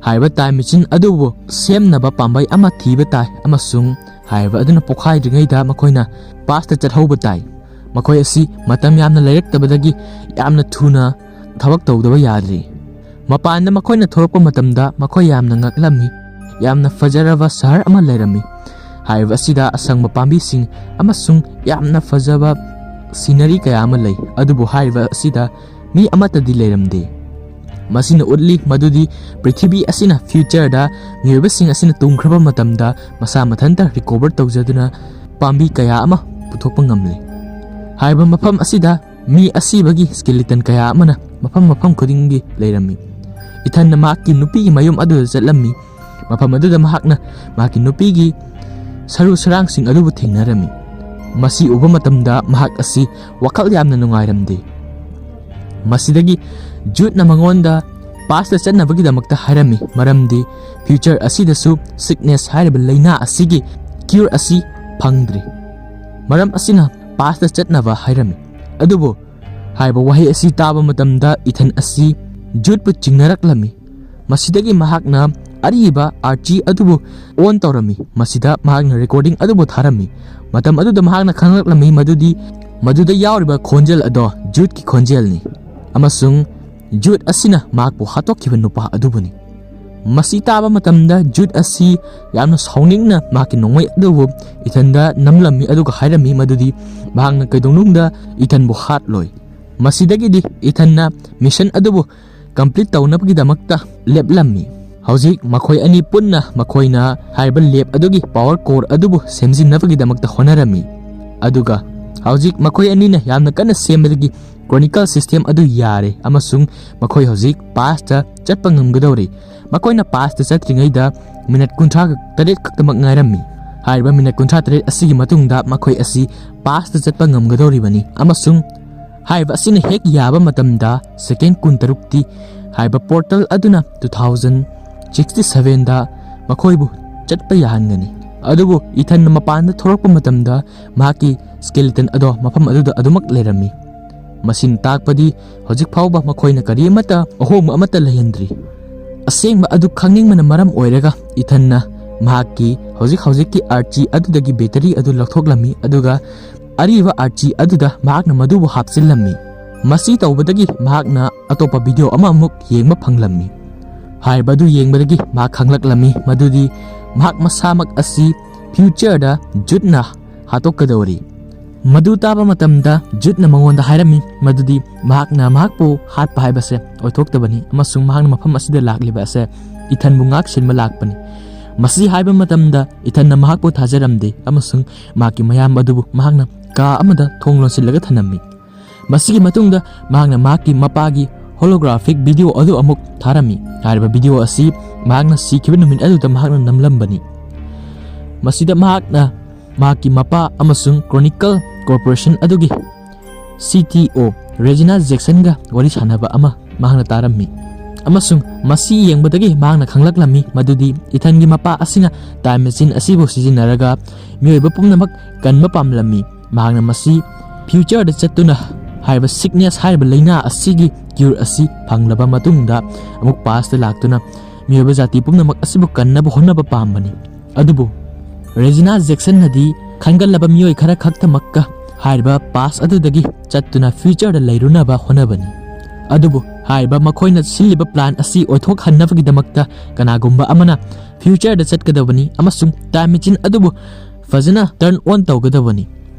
ꯍꯥꯏꯔꯤꯕ ꯇꯥꯏꯝ ꯃꯦꯆꯤꯟ ꯑꯗꯨꯕꯨ ꯁꯦꯝꯅꯕ ꯄꯥꯝꯕꯩ ꯑꯃ ꯊꯤꯕ ꯇꯥꯏ ꯑꯃꯁꯨꯡ ꯍꯥꯏꯔꯤꯕ ꯑꯗꯨꯅ ꯄꯣꯈꯥꯏꯗ꯭ꯔꯤꯉꯩꯗ ꯃꯈꯣꯏꯅ ꯄꯥꯁꯇ ꯆꯠꯍꯧꯕ ꯇꯥꯏ꯫ ꯃꯈꯣꯏ ꯑꯁꯤ ꯃꯇꯝ ꯌꯥꯝꯅ ꯂꯩꯔꯛꯇꯕꯗꯒꯤ ꯌꯥꯝꯅ ꯊꯨꯅ ꯊꯕꯛ ꯇꯧꯗꯕ ꯌꯥꯗ꯭ꯔꯤ꯫ ꯃꯄꯥꯟꯗ ꯃꯈꯣꯏꯅ ꯊꯣꯔꯛꯄ ꯃꯇꯝꯗ ꯃꯈꯣꯏ ꯌꯥꯝꯅ ꯉꯛꯂꯝꯃꯤ꯫ ꯌꯥꯝꯅ ꯐꯖꯔꯕ ꯁꯍꯔ ꯑꯃ ꯂꯩꯔꯝꯃꯤ꯫ ꯍꯥꯏꯔꯤꯕ ꯑꯁꯤꯗ ꯑꯁꯪꯕ ꯄꯥꯝꯕꯤꯁꯤꯡ ꯑꯃꯁꯨꯡ ꯌꯥꯝꯅ ꯐꯖꯕ ꯁꯤꯅꯔꯤ ꯀꯌꯥ ꯑꯃ ꯂꯩ, ꯑꯗꯨꯕꯨ ꯍꯥꯏꯔꯤꯕ ꯑꯁꯤꯗ ꯃꯤ ꯑꯃꯠꯇꯗꯤ ꯂꯩꯔꯝꯗꯦ꯫ ꯃꯁꯤꯅ ꯎꯠꯂꯤ ꯃꯗꯨꯗꯤ ꯄ꯭ꯔꯤꯊꯤꯕꯤ ꯑꯁꯤꯅ ꯐ꯭ꯌꯨꯆꯔꯗ ꯃꯤꯑꯣꯏꯕꯁꯤꯡ ꯑꯁꯤꯅ ꯇꯨꯝꯈ꯭ꯔꯕ ꯃꯇꯝꯗ ꯃꯁꯥ ꯃꯊꯟꯇ ꯔꯤꯀꯣꯚꯔ ꯇꯧꯖꯗꯨꯅ ꯄꯥꯝꯕꯤ ꯀꯌꯥ ꯑꯃ ꯄꯨꯊꯣꯛꯄ ꯉꯝꯂꯤ꯫ ꯍꯥꯏꯔꯤꯕ ꯃꯐꯝ ꯑꯁꯤꯗ ꯃꯤ ꯑꯁꯤꯕꯒꯤ ꯁ꯭ꯀꯦꯂꯤꯇꯟ ꯀꯌꯥ ꯑꯃꯅ ꯃꯐꯝ ꯃꯐꯝ ꯈꯨꯗꯤꯡꯒꯤ ꯂꯩꯔꯝꯃꯤ꯫ ꯏꯊꯟꯅ ꯃꯍꯥꯛꯀꯤ ꯅꯨꯄꯤꯒꯤ ꯃꯌꯨꯝ ꯑꯗꯨꯗ ꯆꯠꯂꯝꯃꯤ꯫ ꯃꯐꯝ ꯑꯗꯨꯗ ꯃꯍꯥꯛꯅ ꯃꯍꯥꯛꯀꯤ ꯅꯨꯄꯤꯒꯤ ꯁꯔꯨ ꯁꯔꯥꯡꯁꯤꯡ ꯑꯗꯨꯕꯨ ꯊꯦꯡꯅꯔꯝꯃꯤ꯫ ꯃꯁꯤ ꯎꯕ ꯃꯇꯝꯗ ꯃꯍꯥꯛ ꯑꯁꯤ ꯋꯥꯈꯜ ꯌꯥꯝꯅ ꯅꯨꯡꯉꯥꯏꯔꯝꯗꯦ꯫ ꯃꯁꯤꯗꯒꯤ ꯖꯨꯠꯅ ꯃꯉꯣꯟꯗ ꯄꯥꯁꯇ ꯆꯠꯅꯕꯒꯤꯗꯃꯛꯇ ꯍꯥꯏꯔꯝꯃꯤ, ꯃꯔꯝꯗꯤ ꯐ꯭ꯌꯨꯆꯔ ꯑꯁꯤꯗꯁꯨ ꯁꯤꯛꯅꯦꯁ ꯍꯥꯏꯔꯤꯕ ꯂꯥꯏꯅꯥ ꯑꯁꯤꯒꯤ ꯀ꯭ꯌꯨꯔ ꯑꯁꯤ ꯐꯪꯗ꯭ꯔꯤ꯫ ꯃꯔꯝ ꯑꯁꯤꯅ ꯄꯥꯁꯇ ꯆꯠꯅꯕ ꯍꯥꯏꯔꯝꯃꯤ꯫ ꯑꯗꯨꯕꯨ ꯍꯥꯏꯕ ꯋꯥꯍꯩ ꯑꯁꯤ ꯇꯥꯕ ꯃꯇꯝꯗ ꯏꯊꯟ ꯑꯁꯤ ꯖꯨꯠꯄꯨ ꯆꯤꯡꯅꯔꯛꯂꯝꯃꯤ꯫ ꯃꯁꯤꯗꯒꯤ ꯃꯍꯥꯛꯅ ꯑꯔꯤꯕ ꯑꯥꯔꯆꯤ ꯑꯗꯨꯕꯨ ꯑꯣꯟ ꯇꯧꯔꯝꯃꯤ꯫ ꯃꯁꯤꯗ ꯃꯍꯥꯛꯅ ꯔꯦꯀꯣꯔꯗꯤꯡ ꯑꯗꯨꯕꯨ ꯊꯥꯔꯝꯃꯤ꯫ ꯃꯇꯝ ꯑꯗꯨꯗ ꯃꯍꯥꯛꯅ ꯈꯪꯂꯛꯂꯝꯃꯤ ꯃꯗꯨꯗꯤ ꯃꯗꯨꯗ ꯌꯥꯎꯔꯤꯕ ꯈꯣꯟꯖꯦꯜ ꯑꯗꯣ ꯖꯨꯠꯀꯤ ꯈꯣꯟꯖꯦꯜꯅꯤ ꯑꯃꯁꯨꯡ ꯖꯨꯠ ꯑꯁꯤꯅ ꯃꯍꯥꯛꯄꯨ ꯍꯥꯠꯇꯣꯛꯈꯤꯕ ꯅꯨꯄꯥ ꯑꯗꯨꯕꯨꯅꯤ꯫ ꯃꯁꯤ ꯇꯥꯕ ꯃꯇꯝꯗ ꯖꯨꯠ ꯑꯁꯤ ꯌꯥꯝꯅ ꯁꯥꯎꯅꯤꯡꯅ ꯃꯍꯥꯛꯀꯤ ꯅꯣꯡꯃꯩ ꯑꯗꯨꯕꯨ ꯏꯊꯟꯗ ꯅꯝꯂꯝꯃꯤ, ꯑꯗꯨꯒ ꯍꯥꯏꯔꯝꯃꯤ ꯃꯗꯨꯗꯤ ꯃꯍꯥꯛꯅ ꯀꯩꯗꯧꯅꯨꯡꯗ ꯏꯊꯟꯕꯨ ꯍꯥꯠꯂꯣꯏ꯫ ꯃꯁꯤꯗꯒꯤꯗꯤ ꯏꯊꯟꯅ ꯃꯤꯁꯟ ꯑꯗꯨꯕꯨ ꯀꯝꯄ꯭ꯂꯤꯠ ꯇꯧꯅꯕꯒꯤꯗꯃꯛꯇ ꯂꯦꯞꯂꯝꯃꯤ꯫ ꯍꯧꯖꯤꯛ ꯃꯈꯣꯏ ꯑꯅꯤ ꯄꯨꯟꯅ ꯃꯈꯣꯏꯅ ꯍꯥꯏꯔꯤꯕ ꯂꯦꯞ ꯑꯗꯨꯒꯤ ꯄꯥꯋꯔ ꯀꯣꯔ ꯑꯗꯨꯕꯨ ꯁꯦꯝꯖꯤꯟꯅꯕꯒꯤꯗꯃꯛꯇ ꯍꯣꯠꯅꯔꯝꯃꯤ꯫ ꯑꯗꯨꯒ ꯍꯧꯖꯤꯛ ꯃꯈꯣꯏ ꯑꯅꯤꯅ ꯌꯥꯝꯅ ꯀꯟꯅ ꯁꯦꯝꯕꯗꯒꯤ ꯀ꯭ꯔꯣꯅꯤꯀꯜ ꯁꯤꯁꯇꯦꯝ ꯑꯗꯨ ꯌꯥꯔꯦ ꯑꯃꯁꯨꯡ ꯃꯈꯣꯏ ꯍꯧꯖꯤꯛ ꯄꯥꯁꯇ ꯆꯠꯄ ꯉꯝꯒꯗꯧꯔꯤ꯫ ꯃꯈꯣꯏꯅ ꯄꯥꯁꯇ ꯆꯠꯇ꯭ꯔꯤꯉꯩꯗ ꯃꯤꯅꯠ ꯀꯨꯟꯊ꯭ꯔꯥ ꯇꯔꯦꯠ ꯈꯛꯇꯃꯛ ꯉꯥꯏꯔꯝꯃꯤ꯫ ꯍꯥꯏꯔꯤꯕ ꯃꯤꯅꯠ ꯀꯨꯟꯊ꯭ꯔꯥ ꯇꯔꯦꯠ ꯑꯁꯤꯒꯤ ꯃꯇꯨꯡꯗ ꯃꯈꯣꯏ ꯑꯁꯤ ꯄꯥꯁꯇ ꯆꯠꯄ ꯉꯝꯒꯗꯧꯔꯤꯕꯅꯤ ꯑꯃꯁꯨꯡ ꯍꯥꯏꯔꯤꯕ ꯑꯁꯤꯅ ꯍꯦꯛ ꯌꯥꯕ ꯃꯇꯝꯗ, ꯁꯦꯀꯦꯟ ꯀꯨꯟꯇꯔꯨꯛꯇꯤ ꯍꯥꯏꯔꯤꯕ ꯄꯣꯔꯇꯦꯜ ꯑꯗꯨꯅ two thousand sixty sevenꯗ ꯃꯈꯣꯏꯕꯨ ꯆꯠꯄ ꯌꯥꯍꯟꯒꯅꯤ꯫ ꯑꯗꯨꯕꯨ ꯏꯊꯟꯅ ꯃꯄꯥꯟꯗ ꯊꯣꯔꯛꯄ ꯃꯇꯝꯗ, ꯃꯍꯥꯛꯀꯤ ꯁ꯭ꯀꯦꯂꯤꯇꯟ ꯑꯗꯣ ꯃꯐꯝ ꯑꯗꯨꯗ ꯑꯗꯨꯃꯛ ꯂꯩꯔꯝꯃꯤ꯫ ꯃꯁꯤꯅ ꯇꯥꯛꯄꯗꯤ ꯍꯧꯖꯤꯛ ꯐꯥꯎꯕ ꯃꯈꯣꯏꯅ ꯀꯔꯤꯃꯠꯇ ꯑꯍꯣꯡꯕ ꯑꯃꯠꯇ ꯂꯩꯍꯟꯗ꯭ꯔꯤ꯫ ꯑꯁꯦꯡꯕ ꯑꯗꯨ ꯈꯪꯅꯤꯡꯕꯅ ꯃꯔꯝ ꯑꯣꯏꯔꯒ, ꯏꯊꯟꯅ ꯃꯍꯥꯛꯀꯤ ꯍꯧꯖꯤꯛ ꯍꯧꯖꯤꯛꯀꯤ ꯑꯥꯔꯆꯤ ꯑꯗꯨꯗꯒꯤ ꯕꯦꯇꯔꯤ ꯑꯗꯨ ꯂꯧꯊꯣꯛꯂꯝꯃꯤ, ꯑꯗꯨꯒ ꯑꯔꯤꯕ ꯑꯥꯔꯆꯤ ꯑꯗꯨꯗ ꯃꯍꯥꯛꯅ ꯃꯗꯨꯕꯨ ꯍꯥꯞꯆꯤꯜꯂꯝꯃꯤ꯫ ꯃꯁꯤ ꯇꯧꯕꯗꯒꯤ ꯃꯍꯥꯛꯅ ꯑꯇꯣꯞꯄ ꯚꯤꯗꯤꯑꯣ ꯑꯃꯃꯨꯛ ꯌꯦꯡꯕ ꯐꯪꯂꯝꯃꯤ꯫ ꯍꯥꯏꯔꯤꯕ ꯑꯗꯨ ꯌꯦꯡꯕꯗꯒꯤ ꯃꯍꯥꯛ ꯈꯪꯂꯛꯂꯝꯃꯤ ꯃꯗꯨꯗꯤ ꯃꯍꯥꯛ ꯃꯁꯥꯃꯛ ꯑꯁꯤ ꯐ꯭ꯌꯨꯆꯔꯗ ꯖꯨꯠꯅ ꯍꯥꯠꯇꯣꯛꯀꯗꯧꯔꯤ꯫ ꯃꯗꯨ ꯇꯥꯕ ꯃꯇꯝꯗ ꯖꯨꯠꯅ ꯃꯉꯣꯟꯗ ꯍꯥꯏꯔꯝꯃꯤ ꯃꯗꯨꯗꯤ ꯃꯍꯥꯛꯅ ꯃꯍꯥꯛꯄꯨ ꯍꯥꯠꯄ ꯍꯥꯏꯕꯁꯦ ꯑꯣꯏꯊꯣꯛꯇꯕꯅꯤ ꯑꯃꯁꯨꯡ ꯃꯍꯥꯛꯅ ꯃꯐꯝ ꯑꯁꯤꯗ ꯂꯥꯛꯂꯤꯕ ꯑꯁꯦ ꯏꯊꯟꯕꯨ ꯉꯥꯛ ꯁꯦꯟꯕ ꯂꯥꯛꯄꯅꯤ꯫ ꯃꯁꯤ ꯍꯥꯏꯕ ꯃꯇꯝꯗ ꯏꯊꯟꯅ ꯃꯍꯥꯛꯄꯨ ꯊꯥꯖꯔꯝꯗꯦ ꯑꯃꯁꯨꯡ ꯃꯍꯥꯛꯀꯤ ꯃꯌꯥꯝ ꯑꯗꯨꯕꯨ ꯃꯍꯥꯛꯅ ꯀꯥ ꯑꯃꯗ ꯊꯣꯡ ꯂꯣꯟꯁꯤꯜꯂꯒ ꯊꯝꯂꯝꯃꯤ꯫ ꯃꯁꯤꯒꯤ ꯃꯇꯨꯡꯗ ꯃꯍꯥꯛꯅ ꯃꯍꯥꯛꯀꯤ ꯃꯄꯥꯒꯤ ꯍꯣꯂꯣꯒ꯭ꯔꯥꯐꯤꯛ ꯚꯤꯗꯤꯑꯣ ꯑꯗꯨ ꯑꯃꯨꯛ ꯊꯥꯔꯝꯃꯤ꯫ ꯍꯥꯏꯔꯤꯕ ꯚꯤꯗꯤꯑꯣ ꯑꯁꯤ ꯃꯍꯥꯛꯅ ꯁꯤꯈꯤꯕ ꯅꯨꯃꯤꯠ ꯑꯗꯨꯗ ꯃꯍꯥꯛꯅ ꯅꯝꯂꯝꯕꯅꯤ꯫ ꯃꯁꯤꯗ ꯃꯍꯥꯛꯅ ꯃꯍꯥꯛꯀꯤ ꯃꯄꯥ ꯑꯃꯁꯨꯡ ꯀ꯭ꯔꯣꯅꯤꯀꯜ ꯀꯣꯔꯄꯣꯔꯦꯁꯟ ꯑꯗꯨꯒꯤ ꯁꯤ ꯇꯤ ꯑꯣ ꯔꯦꯖꯤꯅꯥ ꯖꯦꯛꯁꯟꯒ ꯋꯥꯔꯤ ꯁꯥꯟꯅꯕ ꯑꯃ ꯃꯍꯥꯛꯅ ꯇꯥꯔꯝꯃꯤ꯫ ꯑꯃꯁꯨꯡ ꯃꯁꯤ ꯌꯦꯡꯕꯗꯒꯤ ꯃꯍꯥꯛꯅ ꯈꯪꯂꯛꯂꯝꯃꯤ ꯃꯗꯨꯗꯤ ꯏꯊꯟꯒꯤ ꯃꯄꯥ ꯑꯁꯤꯅ ꯇꯥꯏꯝ ꯃꯦꯆꯤꯟ ꯑꯁꯤꯕꯨ ꯁꯤꯖꯤꯟꯅꯔꯒ ꯃꯤꯑꯣꯏꯕ ꯄꯨꯝꯅꯃꯛ ꯀꯟꯕ ꯄꯥꯝꯂꯝꯃꯤ꯫ ꯃꯍꯥꯛꯅ ꯃꯁꯤ ꯐ꯭ꯌꯨꯆꯔꯗ ꯆꯠꯇꯨꯅ ꯍꯥꯏꯔꯤꯕ ꯁꯤꯛꯅꯦꯁ ꯍꯥꯏꯔꯤꯕ ꯂꯥꯏꯅꯥ ꯑꯁꯤꯒꯤ ꯀ꯭ꯌꯨꯔ ꯑꯁꯤ ꯐꯪꯂꯕ ꯃꯇꯨꯡꯗ ꯑꯃꯨꯛ ꯄꯥꯁꯇ ꯂꯥꯛꯇꯨꯅ ꯃꯤꯑꯣꯏꯕ ꯖꯥꯇꯤ ꯄꯨꯝꯅꯃꯛ ꯑꯁꯤꯕꯨ ꯀꯟꯅꯕ ꯍꯣꯠꯅꯕ ꯄꯥꯝꯕꯅꯤ꯫ ꯑꯗꯨꯕꯨ ꯔꯦꯖꯤꯅꯥ ꯖꯦꯛꯁꯟꯅꯗꯤ ꯈꯟꯒꯠꯂꯕ ꯃꯤꯑꯣꯏ ꯈꯔ ꯈꯛꯇꯃꯛꯀ ꯍꯥꯏꯔꯤꯕ ꯄꯥꯁ ꯑꯗꯨꯗꯒꯤ ꯆꯠꯇꯨꯅ ꯐ꯭ꯌꯨꯆꯔꯗ ꯂꯩꯔꯨꯅꯕ ꯍꯣꯠꯅꯕꯅꯤ꯫ ꯑꯗꯨꯕꯨ ꯍꯥꯏꯔꯤꯕ ꯃꯈꯣꯏꯅ ꯁꯤꯜꯂꯤꯕ ꯄ꯭ꯂꯥꯟ ꯑꯁꯤ ꯑꯣꯏꯊꯣꯛꯍꯟꯅꯕꯒꯤꯗꯃꯛꯇ ꯀꯅꯥꯒꯨꯝꯕ ꯑꯃꯅ ꯐ꯭ꯌꯨꯆꯔꯗ ꯆꯠꯀꯗꯕꯅꯤ ꯑꯃꯁꯨꯡ ꯇꯥꯏꯝ ꯃꯦꯆꯤꯟ ꯑꯗꯨꯕꯨ ꯐꯖꯅ ꯇꯔꯟ ꯑꯣꯟ ꯇꯧꯒꯗꯕꯅꯤ꯫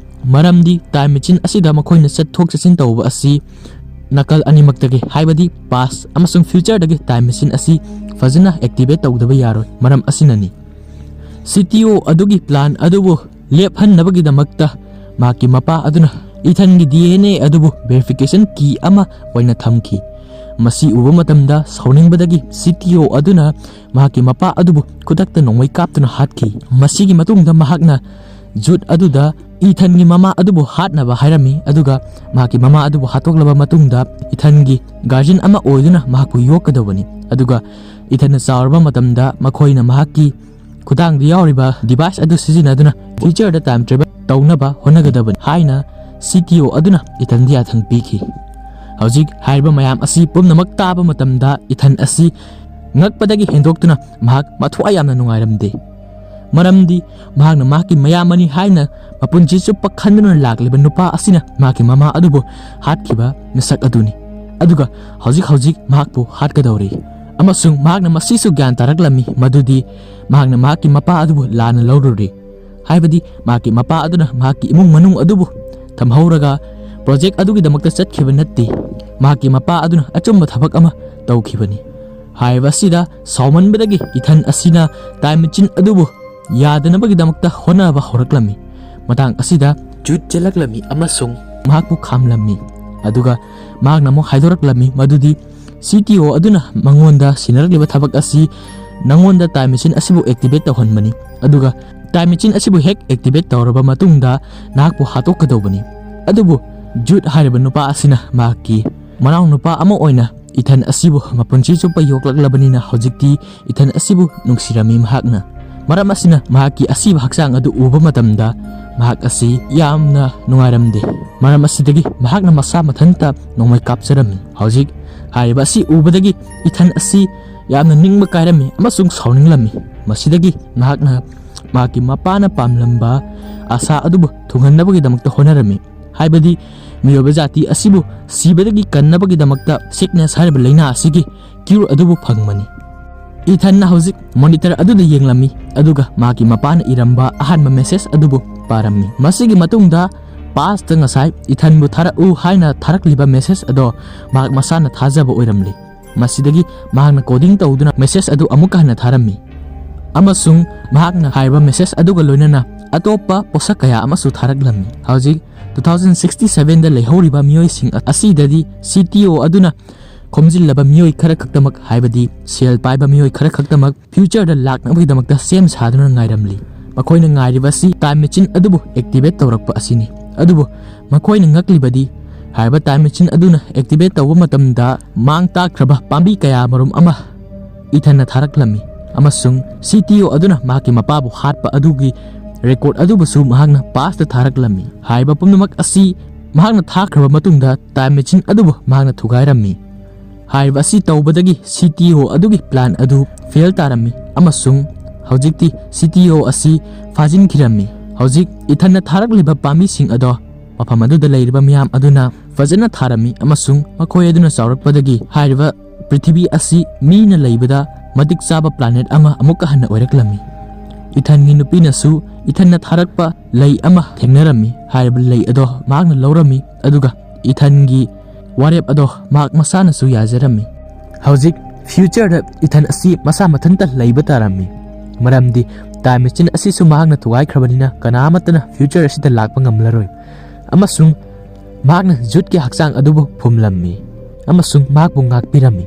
ꯃꯔꯝꯗꯤ ꯇꯥꯏꯝ ꯃꯦꯆꯤꯟ ꯑꯁꯤꯗ ꯃꯈꯣꯏꯅ ꯆꯠꯊꯣꯛ ꯆꯠꯁꯤꯟ ꯇꯧꯕ ꯑꯁꯤ ꯅꯥꯀꯜ ꯑꯅꯤꯃꯛꯇꯒꯤ, ꯍꯥꯏꯕꯗꯤ ꯄꯥꯁ ꯑꯃꯁꯨꯡ ꯐ꯭ꯌꯨꯆꯔꯗꯒꯤ ꯇꯥꯏꯝ ꯃꯦꯆꯤꯟ ꯑꯁꯤ ꯐꯖꯅ ꯑꯦꯛꯇꯤꯚꯦꯠ ꯇꯧꯗꯕ ꯌꯥꯔꯣꯏ꯫ ꯃꯔꯝ ꯑꯁꯤꯅꯅꯤ꯫ ꯁꯤ ꯇꯤ ꯑꯣ ꯑꯗꯨꯒꯤ ꯄ꯭ꯂꯥꯟ ꯑꯗꯨꯕꯨ ꯂꯦꯞꯍꯟꯅꯕꯒꯤꯗꯃꯛꯇ ꯃꯍꯥꯛꯀꯤ ꯃꯄꯥ ꯑꯗꯨꯅ ꯏꯊꯟꯒꯤ ꯗꯤ ꯑꯦꯟ ꯑꯦ ꯑꯗꯨꯕꯨ ꯚꯦꯔꯤꯐꯤꯀꯦꯁꯟ ꯀꯤ ꯑꯃ ꯑꯣꯏꯅ ꯊꯝꯈꯤ꯫ ꯃꯁꯤ ꯎꯕ ꯃꯇꯝꯗ ꯁꯥꯎꯅꯤꯡꯕꯗꯒꯤ ꯁꯤ ꯇꯤ ꯑꯣ ꯑꯗꯨꯅ ꯃꯍꯥꯛꯀꯤ ꯃꯄꯥ ꯑꯗꯨꯕꯨ ꯈꯨꯗꯛꯇ ꯅꯣꯡꯃꯩ ꯀꯥꯞꯇꯨꯅ ꯍꯥꯠꯈꯤ꯫ ꯃꯁꯤꯒꯤ ꯃꯇꯨꯡꯗ ꯃꯍꯥꯛꯅ ꯖꯨꯠ ꯑꯗꯨꯗ ꯏꯊꯟꯒꯤ ꯃꯃꯥ ꯑꯗꯨꯕꯨ ꯍꯥꯠꯅꯕ ꯍꯥꯏꯔꯝꯃꯤ꯫ ꯑꯗꯨꯒ ꯃꯍꯥꯛꯀꯤ ꯃꯃꯥ ꯑꯗꯨꯕꯨ ꯍꯥꯠꯇꯣꯛꯂꯕ ꯃꯇꯨꯡꯗ ꯏꯊꯟꯒꯤ ꯒꯥꯔꯖꯤꯌꯟ ꯑꯃ ꯑꯣꯏꯗꯨꯅ ꯃꯍꯥꯛꯄꯨ ꯌꯣꯛꯀꯗꯧꯕꯅꯤ꯫ ꯑꯗꯨꯒ ꯏꯊꯟꯅ ꯆꯥꯎꯔꯕ ꯃꯇꯝꯗ ꯃꯈꯣꯏꯅ ꯃꯍꯥꯛꯀꯤ ꯈꯨꯗꯥꯡꯗ ꯌꯥꯎꯔꯤꯕ ꯗꯤꯚꯥꯏꯁ ꯑꯗꯨ ꯁꯤꯖꯤꯟꯅꯗꯨꯅ ꯐ꯭ꯌꯨꯆꯔꯗ ꯇꯥꯏꯝ ꯇ꯭ꯔꯦꯚꯦꯜ ꯇꯧꯅꯕ ꯍꯣꯠꯅꯒꯗꯕꯅꯤ ꯍꯥꯏꯅ ꯁꯤ ꯇꯤ ꯑꯣ ꯑꯗꯨꯅ ꯏꯊꯟꯗ ꯌꯥꯊꯪ ꯄꯤꯈꯤ꯫ ꯍꯧꯖꯤꯛ ꯍꯥꯏꯔꯤꯕ ꯃꯌꯥꯝ ꯑꯁꯤ ꯄꯨꯝꯅꯃꯛ ꯇꯥꯕ ꯃꯇꯝꯗ ꯏꯊꯟ ꯑꯁꯤ ꯉꯛꯄꯗꯒꯤ ꯍꯦꯟꯗꯣꯛꯇꯨꯅ ꯃꯍꯥꯛ ꯃꯊ꯭ꯋꯥꯏ ꯌꯥꯝꯅ ꯅꯨꯡꯉꯥꯏꯔꯝꯗꯦ꯫ ꯃꯔꯝꯗꯤ ꯃꯍꯥꯛꯅ ꯃꯍꯥꯛꯀꯤ ꯃꯌꯥꯝꯕꯅꯤ ꯍꯥꯏꯅ ꯃꯄꯨꯟꯁꯤ ꯆꯨꯞꯄ ꯈꯟꯗꯨꯅ ꯂꯥꯛꯂꯤꯕ ꯅꯨꯄꯥ ꯑꯁꯤꯅ ꯃꯍꯥꯛꯀꯤ ꯃꯃꯥ ꯑꯗꯨꯕꯨ ꯍꯥꯠꯈꯤꯕ ꯃꯤꯁꯛ ꯑꯗꯨꯅꯤ꯫ ꯑꯗꯨꯒ ꯍꯧꯖꯤꯛ ꯍꯧꯖꯤꯛ ꯃꯍꯥꯛꯄꯨ ꯍꯥꯠꯀꯗꯧꯔꯤ꯫ ꯑꯃꯁꯨꯡ ꯃꯍꯥꯛꯅ ꯃꯁꯤꯁꯨ ꯒ꯭ꯌꯥꯟ ꯇꯥꯔꯛꯂꯝꯃꯤ ꯃꯗꯨꯗꯤ ꯃꯍꯥꯛꯅ ꯃꯍꯥꯛꯀꯤ ꯃꯄꯥ ꯑꯗꯨꯕꯨ ꯂꯥꯟꯅ ꯂꯧꯔꯨꯔꯦ꯫ ꯍꯥꯏꯕꯗꯤ ꯃꯍꯥꯛꯀꯤ ꯃꯄꯥ ꯑꯗꯨꯅ ꯃꯍꯥꯛꯀꯤ ꯏꯃꯨꯡ ꯃꯅꯨꯡ ꯑꯗꯨꯕꯨ ꯊꯝꯍꯧꯔꯒ ꯄ꯭ꯔꯣꯖꯦꯛ ꯑꯗꯨꯒꯤꯗꯃꯛꯇ ꯆꯠꯈꯤꯕ ꯅꯠꯇꯦ꯫ ꯃꯍꯥꯛꯀꯤ ꯃꯄꯥ ꯑꯗꯨꯅ ꯑꯆꯨꯝꯕ ꯊꯕꯛ ꯑꯃ ꯇꯧꯈꯤꯕꯅꯤ꯫ ꯍꯥꯏꯔꯤꯕ ꯑꯁꯤꯗ ꯁꯥꯎꯃꯟꯕꯗꯒꯤ ꯏꯊꯟ ꯑꯁꯤꯅ ꯇꯥꯏꯝ ꯃꯦꯆꯤꯟ ꯑꯗꯨꯕꯨ ꯌꯥꯗꯅꯕꯒꯤꯗꯃꯛꯇ ꯍꯣꯠꯅꯕ ꯍꯧꯔꯛꯂꯝꯃꯤ꯫ ꯃꯇꯥꯡ ꯑꯁꯤꯗ ꯖꯨꯠ ꯆꯦꯜꯂꯛꯂꯝꯃꯤ ꯑꯃꯁꯨꯡ ꯃꯍꯥꯛꯄꯨ ꯈꯥꯝꯂꯝꯃꯤ꯫ ꯑꯗꯨꯒ ꯃꯍꯥꯛꯅ ꯑꯃꯨꯛ ꯍꯥꯏꯗꯣꯔꯛꯂꯝꯃꯤ ꯃꯗꯨꯗꯤ ꯁꯤ ꯇꯤ ꯑꯣ ꯑꯗꯨꯅ ꯃꯉꯣꯟꯗ ꯁꯤꯟꯅꯔꯛꯂꯤꯕ ꯊꯕꯛ ꯑꯁꯤ ꯅꯉꯣꯟꯗ ꯇꯥꯏꯝ ꯃꯦꯆꯤꯟ ꯑꯁꯤꯕꯨ ꯑꯦꯛꯇꯤꯚꯦꯠ ꯇꯧꯍꯟꯕꯅꯤ꯫ ꯑꯗꯨꯒ ꯇꯥꯏꯝ ꯃꯦꯆꯤꯟ ꯑꯁꯤꯕꯨ ꯍꯦꯛ ꯑꯦꯛꯇꯤꯚꯦꯠ ꯇꯧꯔꯕ ꯃꯇꯨꯡꯗ ꯅꯍꯥꯛꯄꯨ ꯍꯥꯠꯇꯣꯛꯀꯗꯧꯕꯅꯤ꯫ ꯑꯗꯨꯕꯨ ꯖꯨꯠ ꯍꯥꯏꯔꯤꯕ ꯅꯨꯄꯥ ꯑꯁꯤꯅ ꯃꯍꯥꯛꯀꯤ ꯃꯅꯥꯎꯅꯨꯄꯥ ꯑꯃ ꯑꯣꯏꯅ ꯏꯊꯟ ꯑꯁꯤꯕꯨ ꯃꯄꯨꯟꯁꯤ ꯆꯨꯞꯄ ꯌꯣꯛꯂꯛꯂꯕꯅꯤꯅ ꯍꯧꯖꯤꯛꯇꯤ ꯏꯊꯟ ꯑꯁꯤꯕꯨ ꯅꯨꯡꯁꯤꯔꯝꯃꯤ ꯃꯍꯥꯛꯅ꯫ ꯃꯔꯝ ꯑꯁꯤꯅ ꯃꯍꯥꯛꯀꯤ ꯑꯁꯤꯕ ꯍꯛꯆꯥꯡ ꯑꯗꯨ ꯎꯕ ꯃꯇꯝꯗ ꯃꯍꯥꯛ ꯑꯁꯤ ꯌꯥꯝꯅ ꯅꯨꯡꯉꯥꯏꯔꯝꯗꯦ꯫ ꯃꯔꯝ ꯑꯁꯤꯗꯒꯤ ꯃꯍꯥꯛꯅ ꯃꯁꯥ ꯃꯊꯟꯇ ꯅꯣꯡꯃꯩ ꯀꯥꯞꯆꯔꯝꯃꯤ꯫ ꯍꯧꯖꯤꯛ ꯍꯥꯏꯔꯤꯕ ꯑꯁꯤ ꯎꯕꯗꯒꯤ ꯏꯊꯟ ꯑꯁꯤ ꯌꯥꯝꯅ ꯅꯤꯡꯕ ꯀꯥꯏꯔꯝꯃꯤ ꯑꯃꯁꯨꯡ ꯁꯥꯎꯅꯤꯡꯂꯝꯃꯤ꯫ ꯃꯁꯤꯗꯒꯤ ꯃꯍꯥꯛꯅ ꯃꯍꯥꯛꯀꯤ ꯃꯄꯥꯅ ꯄꯥꯝꯂꯝꯕ ꯑꯁꯥ ꯑꯗꯨꯕꯨ ꯊꯨꯡꯍꯟꯅꯕꯒꯤꯗꯃꯛꯇ ꯍꯣꯠꯅꯔꯝꯃꯤ꯫ ꯍꯥꯏꯕꯗꯤ ꯃꯤꯑꯣꯏꯕ ꯖꯥꯇꯤ ꯑꯁꯤꯕꯨ ꯁꯤꯕꯗꯒꯤ ꯀꯟꯅꯕꯒꯤꯗꯃꯛꯇ ꯁꯤꯛꯅꯦꯁ ꯍꯥꯏꯔꯤꯕ ꯂꯥꯏꯅꯥ ꯑꯁꯤꯒꯤ ꯀ꯭ꯌꯨꯔ ꯑꯗꯨꯕꯨ ꯐꯪꯕꯅꯤ꯫ ꯏꯊꯟꯅ ꯍꯧꯖꯤꯛ ꯃꯣꯅꯤꯇꯔ ꯑꯗꯨꯗ ꯌꯦꯡꯂꯝꯃꯤ, ꯑꯗꯨꯒ ꯃꯍꯥꯛꯀꯤ ꯃꯄꯥꯅ ꯏꯔꯝꯕ ꯑꯍꯥꯟꯕ ꯃꯦꯁꯦꯖ ꯑꯗꯨꯕꯨ ꯄꯥꯔꯝꯃꯤ꯫ ꯃꯁꯤꯒꯤ ꯃꯇꯨꯡꯗ ꯄꯥꯁꯇ ꯉꯁꯥꯏ ꯏꯊꯟꯕꯨ ꯊꯥꯔꯛꯎ ꯍꯥꯏꯅ ꯊꯥꯔꯛꯂꯤꯕ ꯃꯦꯁꯦꯖ ꯑꯗꯣ ꯃꯍꯥꯛ ꯃꯁꯥꯅ ꯊꯥꯖꯕ ꯑꯣꯏꯔꯝꯂꯤ꯫ ꯃꯁꯤꯗꯒꯤ ꯃꯍꯥꯛꯅ ꯀꯣꯗꯤꯡ ꯇꯧꯗꯨꯅ ꯃꯦꯁꯦꯖ ꯑꯗꯨ ꯑꯃꯨꯛꯀ ꯍꯟꯅ ꯊꯥꯔꯝꯃꯤ꯫ ꯑꯃꯁꯨꯡ ꯃꯍꯥꯛꯅ ꯍꯥꯏꯔꯤꯕ ꯃꯦꯁꯦꯖ ꯑꯗꯨꯒ ꯂꯣꯏꯅꯅ ꯑꯇꯣꯞꯄ ꯄꯣꯠꯁꯛ ꯀꯌꯥ ꯑꯃꯁꯨ ꯊꯥꯔꯛꯂꯝꯃꯤ꯫ ꯍꯧꯖꯤꯛ two thousand sixty sevenꯗ ꯂꯩꯍꯧꯔꯤꯕ ꯃꯤꯑꯣꯏꯁꯤꯡ ꯑꯁꯤꯗꯗꯤ ꯁꯤ ꯇꯤ ꯑꯣ ꯑꯗꯨꯅ ꯈꯣꯝꯖꯤꯜꯂꯕ ꯃꯤꯑꯣꯏ ꯈꯔ ꯈꯛꯇꯃꯛ, ꯍꯥꯏꯕꯗꯤ ꯁꯦꯜ ꯄꯥꯏꯕ ꯃꯤꯑꯣꯏ ꯈꯔ ꯈꯛꯇꯃꯛ ꯐ꯭ꯌꯨꯆꯔꯗ ꯂꯥꯛꯅꯕꯒꯤꯗꯃꯛꯇ ꯁꯦꯝ ꯁꯥꯗꯨꯅ ꯉꯥꯏꯔꯝꯂꯤ꯫ ꯃꯈꯣꯏꯅ ꯉꯥꯏꯔꯤꯕ ꯑꯁꯤ ꯇꯥꯏꯝ ꯃꯦꯆꯤꯟ ꯑꯗꯨꯕꯨ ꯑꯦꯛꯇꯤꯚꯦꯠ ꯇꯧꯔꯛꯄ ꯑꯁꯤꯅꯤ꯫ ꯑꯗꯨꯕꯨ ꯃꯈꯣꯏꯅ ꯉꯛꯂꯤꯕꯗꯤ ꯍꯥꯏꯔꯤꯕ ꯇꯥꯏꯝ ꯃꯦꯆꯤꯟ ꯑꯗꯨꯅ ꯑꯦꯛꯇꯤꯚꯦꯠ ꯇꯧꯕ ꯃꯇꯝꯗ ꯃꯥꯡ ꯇꯥꯛꯈ꯭ꯔꯕ ꯄꯥꯝꯕꯤ ꯀꯌꯥ ꯃꯔꯨꯝ ꯑꯃ ꯏꯊꯟꯅ ꯊꯥꯔꯛꯂꯝꯃꯤ, ꯑꯃꯁꯨꯡ ꯁꯤ ꯇꯤ ꯑꯣ ꯑꯗꯨꯅ ꯃꯍꯥꯛꯀꯤ ꯃꯄꯥꯕꯨ ꯍꯥꯠꯄ ꯑꯗꯨꯒꯤ ꯔꯦꯀꯣꯔꯗ ꯑꯗꯨꯕꯨꯁꯨ ꯃꯍꯥꯛꯅ ꯄꯥꯁꯇ ꯊꯥꯔꯛꯂꯝꯃꯤ꯫ ꯍꯥꯏꯔꯤꯕ ꯄꯨꯝꯅꯃꯛ ꯑꯁꯤ ꯃꯍꯥꯛꯅ ꯊꯥꯈ꯭ꯔꯕ ꯃꯇꯨꯡꯗ ꯇꯥꯏꯝ ꯃꯦꯆꯤꯟ ꯑꯗꯨꯕꯨ ꯃꯍꯥꯛꯅ ꯊꯨꯒꯥꯏꯔꯝꯃꯤ꯫ ꯍꯥꯏꯔꯤꯕ ꯑꯁꯤ ꯇꯧꯕꯗꯒꯤ ꯁꯤ ꯇꯤ ꯑꯣ ꯑꯗꯨꯒꯤ ꯄ꯭ꯂꯥꯟ ꯑꯗꯨ ꯐꯦꯜ ꯇꯥꯔꯝꯃꯤ, ꯑꯃꯁꯨꯡ ꯍꯧꯖꯤꯛꯇꯤ ꯁꯤ ꯇꯤ ꯑꯣ ꯑꯁꯤ ꯐꯥꯖꯤꯟꯈꯤꯔꯝꯃꯤ꯫ ꯍꯧꯖꯤꯛ ꯏꯊꯟꯅ ꯊꯥꯔꯛꯂꯤꯕ ꯄꯥꯝꯕꯤꯁꯤꯡ ꯑꯗꯣ ꯃꯐꯝ ꯑꯗꯨꯗ ꯂꯩꯔꯤꯕ ꯃꯤꯌꯥꯝ ꯑꯗꯨꯅ ꯐꯖꯅ ꯊꯥꯔꯝꯃꯤ, ꯑꯃꯁꯨꯡ ꯃꯈꯣꯏ ꯑꯗꯨꯅ ꯆꯥꯎꯔꯛꯄꯗꯒꯤ ꯍꯥꯏꯔꯤꯕ ꯄ꯭ꯔꯤꯊꯤꯕꯤ ꯑꯁꯤ ꯃꯤꯅ ꯂꯩꯕꯗ ꯃꯇꯤꯛ ꯆꯥꯕ ꯄ꯭ꯂꯥꯅꯦꯠ ꯑꯃ ꯑꯃꯨꯛꯀ ꯍꯟꯅ ꯑꯣꯏꯔꯛꯂꯝꯃꯤ꯫ ꯏꯊꯟꯒꯤ ꯅꯨꯄꯤꯅꯁꯨ ꯏꯊꯟꯅ ꯊꯥꯔꯛꯄ ꯂꯩ ꯑꯃ ꯊꯦꯡꯅꯔꯝꯃꯤ꯫ ꯍꯥꯏꯔꯤꯕ ꯂꯩ ꯑꯗꯣ ꯃꯍꯥꯛꯅ ꯂꯧꯔꯝꯃꯤ, ꯑꯗꯨꯒ ꯏꯊꯟꯒꯤ ꯋꯥꯔꯦꯞ ꯑꯗꯣ ꯃꯍꯥꯛ ꯃꯁꯥꯅꯁꯨ ꯌꯥꯖꯔꯝꯃꯤ꯫ ꯍꯧꯖꯤꯛ ꯐ꯭ꯌꯨꯆꯔꯗ ꯏꯊꯟ ꯑꯁꯤ ꯃꯁꯥ ꯃꯊꯟꯇ ꯂꯩꯕ ꯇꯥꯔꯝꯃꯤ, ꯃꯔꯝꯗꯤ ꯇꯥꯏꯝ ꯃꯦꯆꯤꯟ ꯑꯁꯤꯁꯨ ꯃꯍꯥꯛꯅ ꯊꯨꯒꯥꯏꯈ꯭ꯔꯕꯅꯤꯅ ꯀꯅꯥ ꯑꯃꯠꯇꯅ ꯐ꯭ꯌꯨꯆꯔ ꯑꯁꯤꯗ ꯂꯥꯛꯄ ꯉꯝꯂꯔꯣꯏ꯫ ꯑꯃꯁꯨꯡ ꯃꯍꯥꯛꯅ ꯖꯨꯠꯀꯤ ꯍꯛꯆꯥꯡ ꯑꯗꯨꯕꯨ ꯐꯨꯝꯂꯝꯃꯤ ꯑꯃꯁꯨꯡ ꯃꯍꯥꯛꯄꯨ ꯉꯥꯛꯄꯤꯔꯝꯃꯤ꯫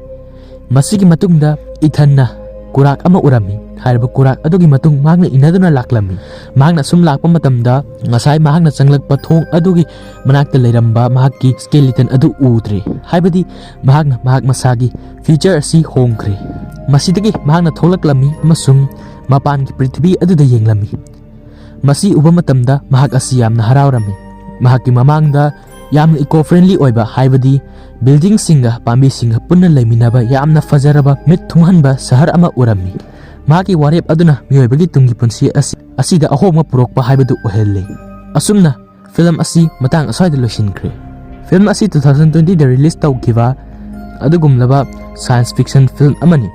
ꯃꯁꯤꯒꯤ ꯃꯇꯨꯡꯗ ꯏꯊꯟꯅ ꯀꯨꯔꯥꯛ ꯑꯃ ꯎꯔꯝꯃꯤ꯫ ꯍꯥꯏꯔꯤꯕ ꯀꯨꯔꯥꯛ ꯑꯗꯨꯒꯤ ꯃꯇꯨꯡ ꯃꯍꯥꯛꯅ ꯏꯟꯅꯗꯨꯅ ꯂꯥꯛꯂꯝꯃꯤ꯫ ꯃꯍꯥꯛꯅ ꯁꯨꯝ ꯂꯥꯛꯄ ꯃꯇꯝꯗ ꯉꯁꯥꯏ ꯃꯍꯥꯛꯅ ꯆꯪꯂꯛꯄ ꯊꯣꯡ ꯑꯗꯨꯒꯤ ꯃꯅꯥꯛꯇ ꯂꯩꯔꯝꯕ ꯃꯍꯥꯛꯀꯤ ꯁ꯭ꯀꯦꯂꯤꯇꯟ ꯑꯗꯨ ꯎꯗ꯭ꯔꯦ, ꯍꯥꯏꯕꯗꯤ ꯃꯍꯥꯛꯅ ꯃꯍꯥꯛ ꯃꯁꯥꯒꯤ ꯐ꯭ꯌꯨꯆꯔ ꯑꯁꯤ ꯍꯣꯡꯈ꯭ꯔꯦ꯫ ꯃꯁꯤꯗꯒꯤ ꯃꯍꯥꯛꯅ ꯊꯣꯛꯂꯛꯂꯝꯃꯤ ꯑꯃꯁꯨꯡ ꯃꯄꯥꯟꯒꯤ ꯄ꯭ꯔꯤꯊꯤꯕꯤ ꯑꯗꯨꯗ ꯌꯦꯡꯂꯝꯃꯤ꯫ ꯃꯁꯤ ꯎꯕ ꯃꯇꯝꯗ ꯃꯍꯥꯛ ꯑꯁꯤ ꯌꯥꯝꯅ ꯍꯔꯥꯎꯔꯝꯃꯤ꯫ ꯃꯍꯥꯛꯀꯤ ꯃꯃꯥꯡꯗ ꯌꯥꯝꯅ ꯏꯀꯣ ꯐ꯭ꯔꯦꯟꯂꯤ ꯑꯣꯏꯕ, ꯍꯥꯏꯕꯗꯤ ꯕꯤꯜꯗꯤꯡꯁꯤꯡꯒ ꯄꯥꯝꯕꯤꯁꯤꯡꯒ ꯄꯨꯟꯅ ꯂꯩꯃꯤꯟꯅꯕ ꯌꯥꯝꯅ ꯐꯖꯔꯕ ꯃꯤꯠ ꯊꯨꯝꯍꯟꯕ ꯁꯍꯔ ꯑꯃ ꯎꯔꯝꯃꯤ꯫ ꯃꯍꯥꯛꯀꯤ ꯋꯥꯔꯦꯞ ꯑꯗꯨꯅ ꯃꯤꯑꯣꯏꯕꯒꯤ ꯇꯨꯡꯒꯤ ꯄꯨꯟꯁꯤ ꯑꯁꯤ, ꯑꯁꯤꯗ ꯑꯍꯣꯡꯕ ꯄꯨꯔꯛꯄ ꯍꯥꯏꯕꯗꯨ ꯑꯣꯏꯍꯜꯂꯤ꯫ ꯑꯁꯨꯝꯅ ꯐꯤꯂꯝ ꯑꯁꯤ ꯃꯇꯥꯡ ꯑꯁ꯭ꯋꯥꯏꯗ ꯂꯣꯏꯁꯤꯟꯈ꯭ꯔꯦ꯫ ꯐꯤꯂꯝ ꯑꯁꯤ two thousand twenty ꯗ ꯔꯤꯂꯤꯁ ꯇꯧꯈꯤꯕ ꯑꯗꯨꯒꯨꯝꯂꯕ ꯁꯥꯏꯟꯁ ꯐꯤꯛꯁꯟ ꯐꯤꯂꯝ ꯑꯃꯅꯤ꯫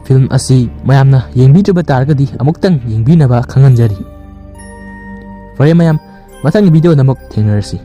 ꯐꯤꯂꯝ ꯑꯁꯤ ꯃꯌꯥꯝꯅ ꯌꯦꯡꯕꯤꯗ꯭ꯔꯤꯕ ꯇꯥꯔꯒꯗꯤ ꯑꯃꯨꯛꯇꯪ ꯌꯦꯡꯕꯤꯅꯕ ꯈꯪꯍꯟꯖꯔꯤ꯫ ꯐꯔꯦ ꯃꯌꯥꯝ, ꯃꯊꯪꯒꯤ ꯚꯤꯗꯤꯑꯣꯗ ꯑꯃꯨꯛ ꯊꯦꯡꯅꯔꯁꯤ꯫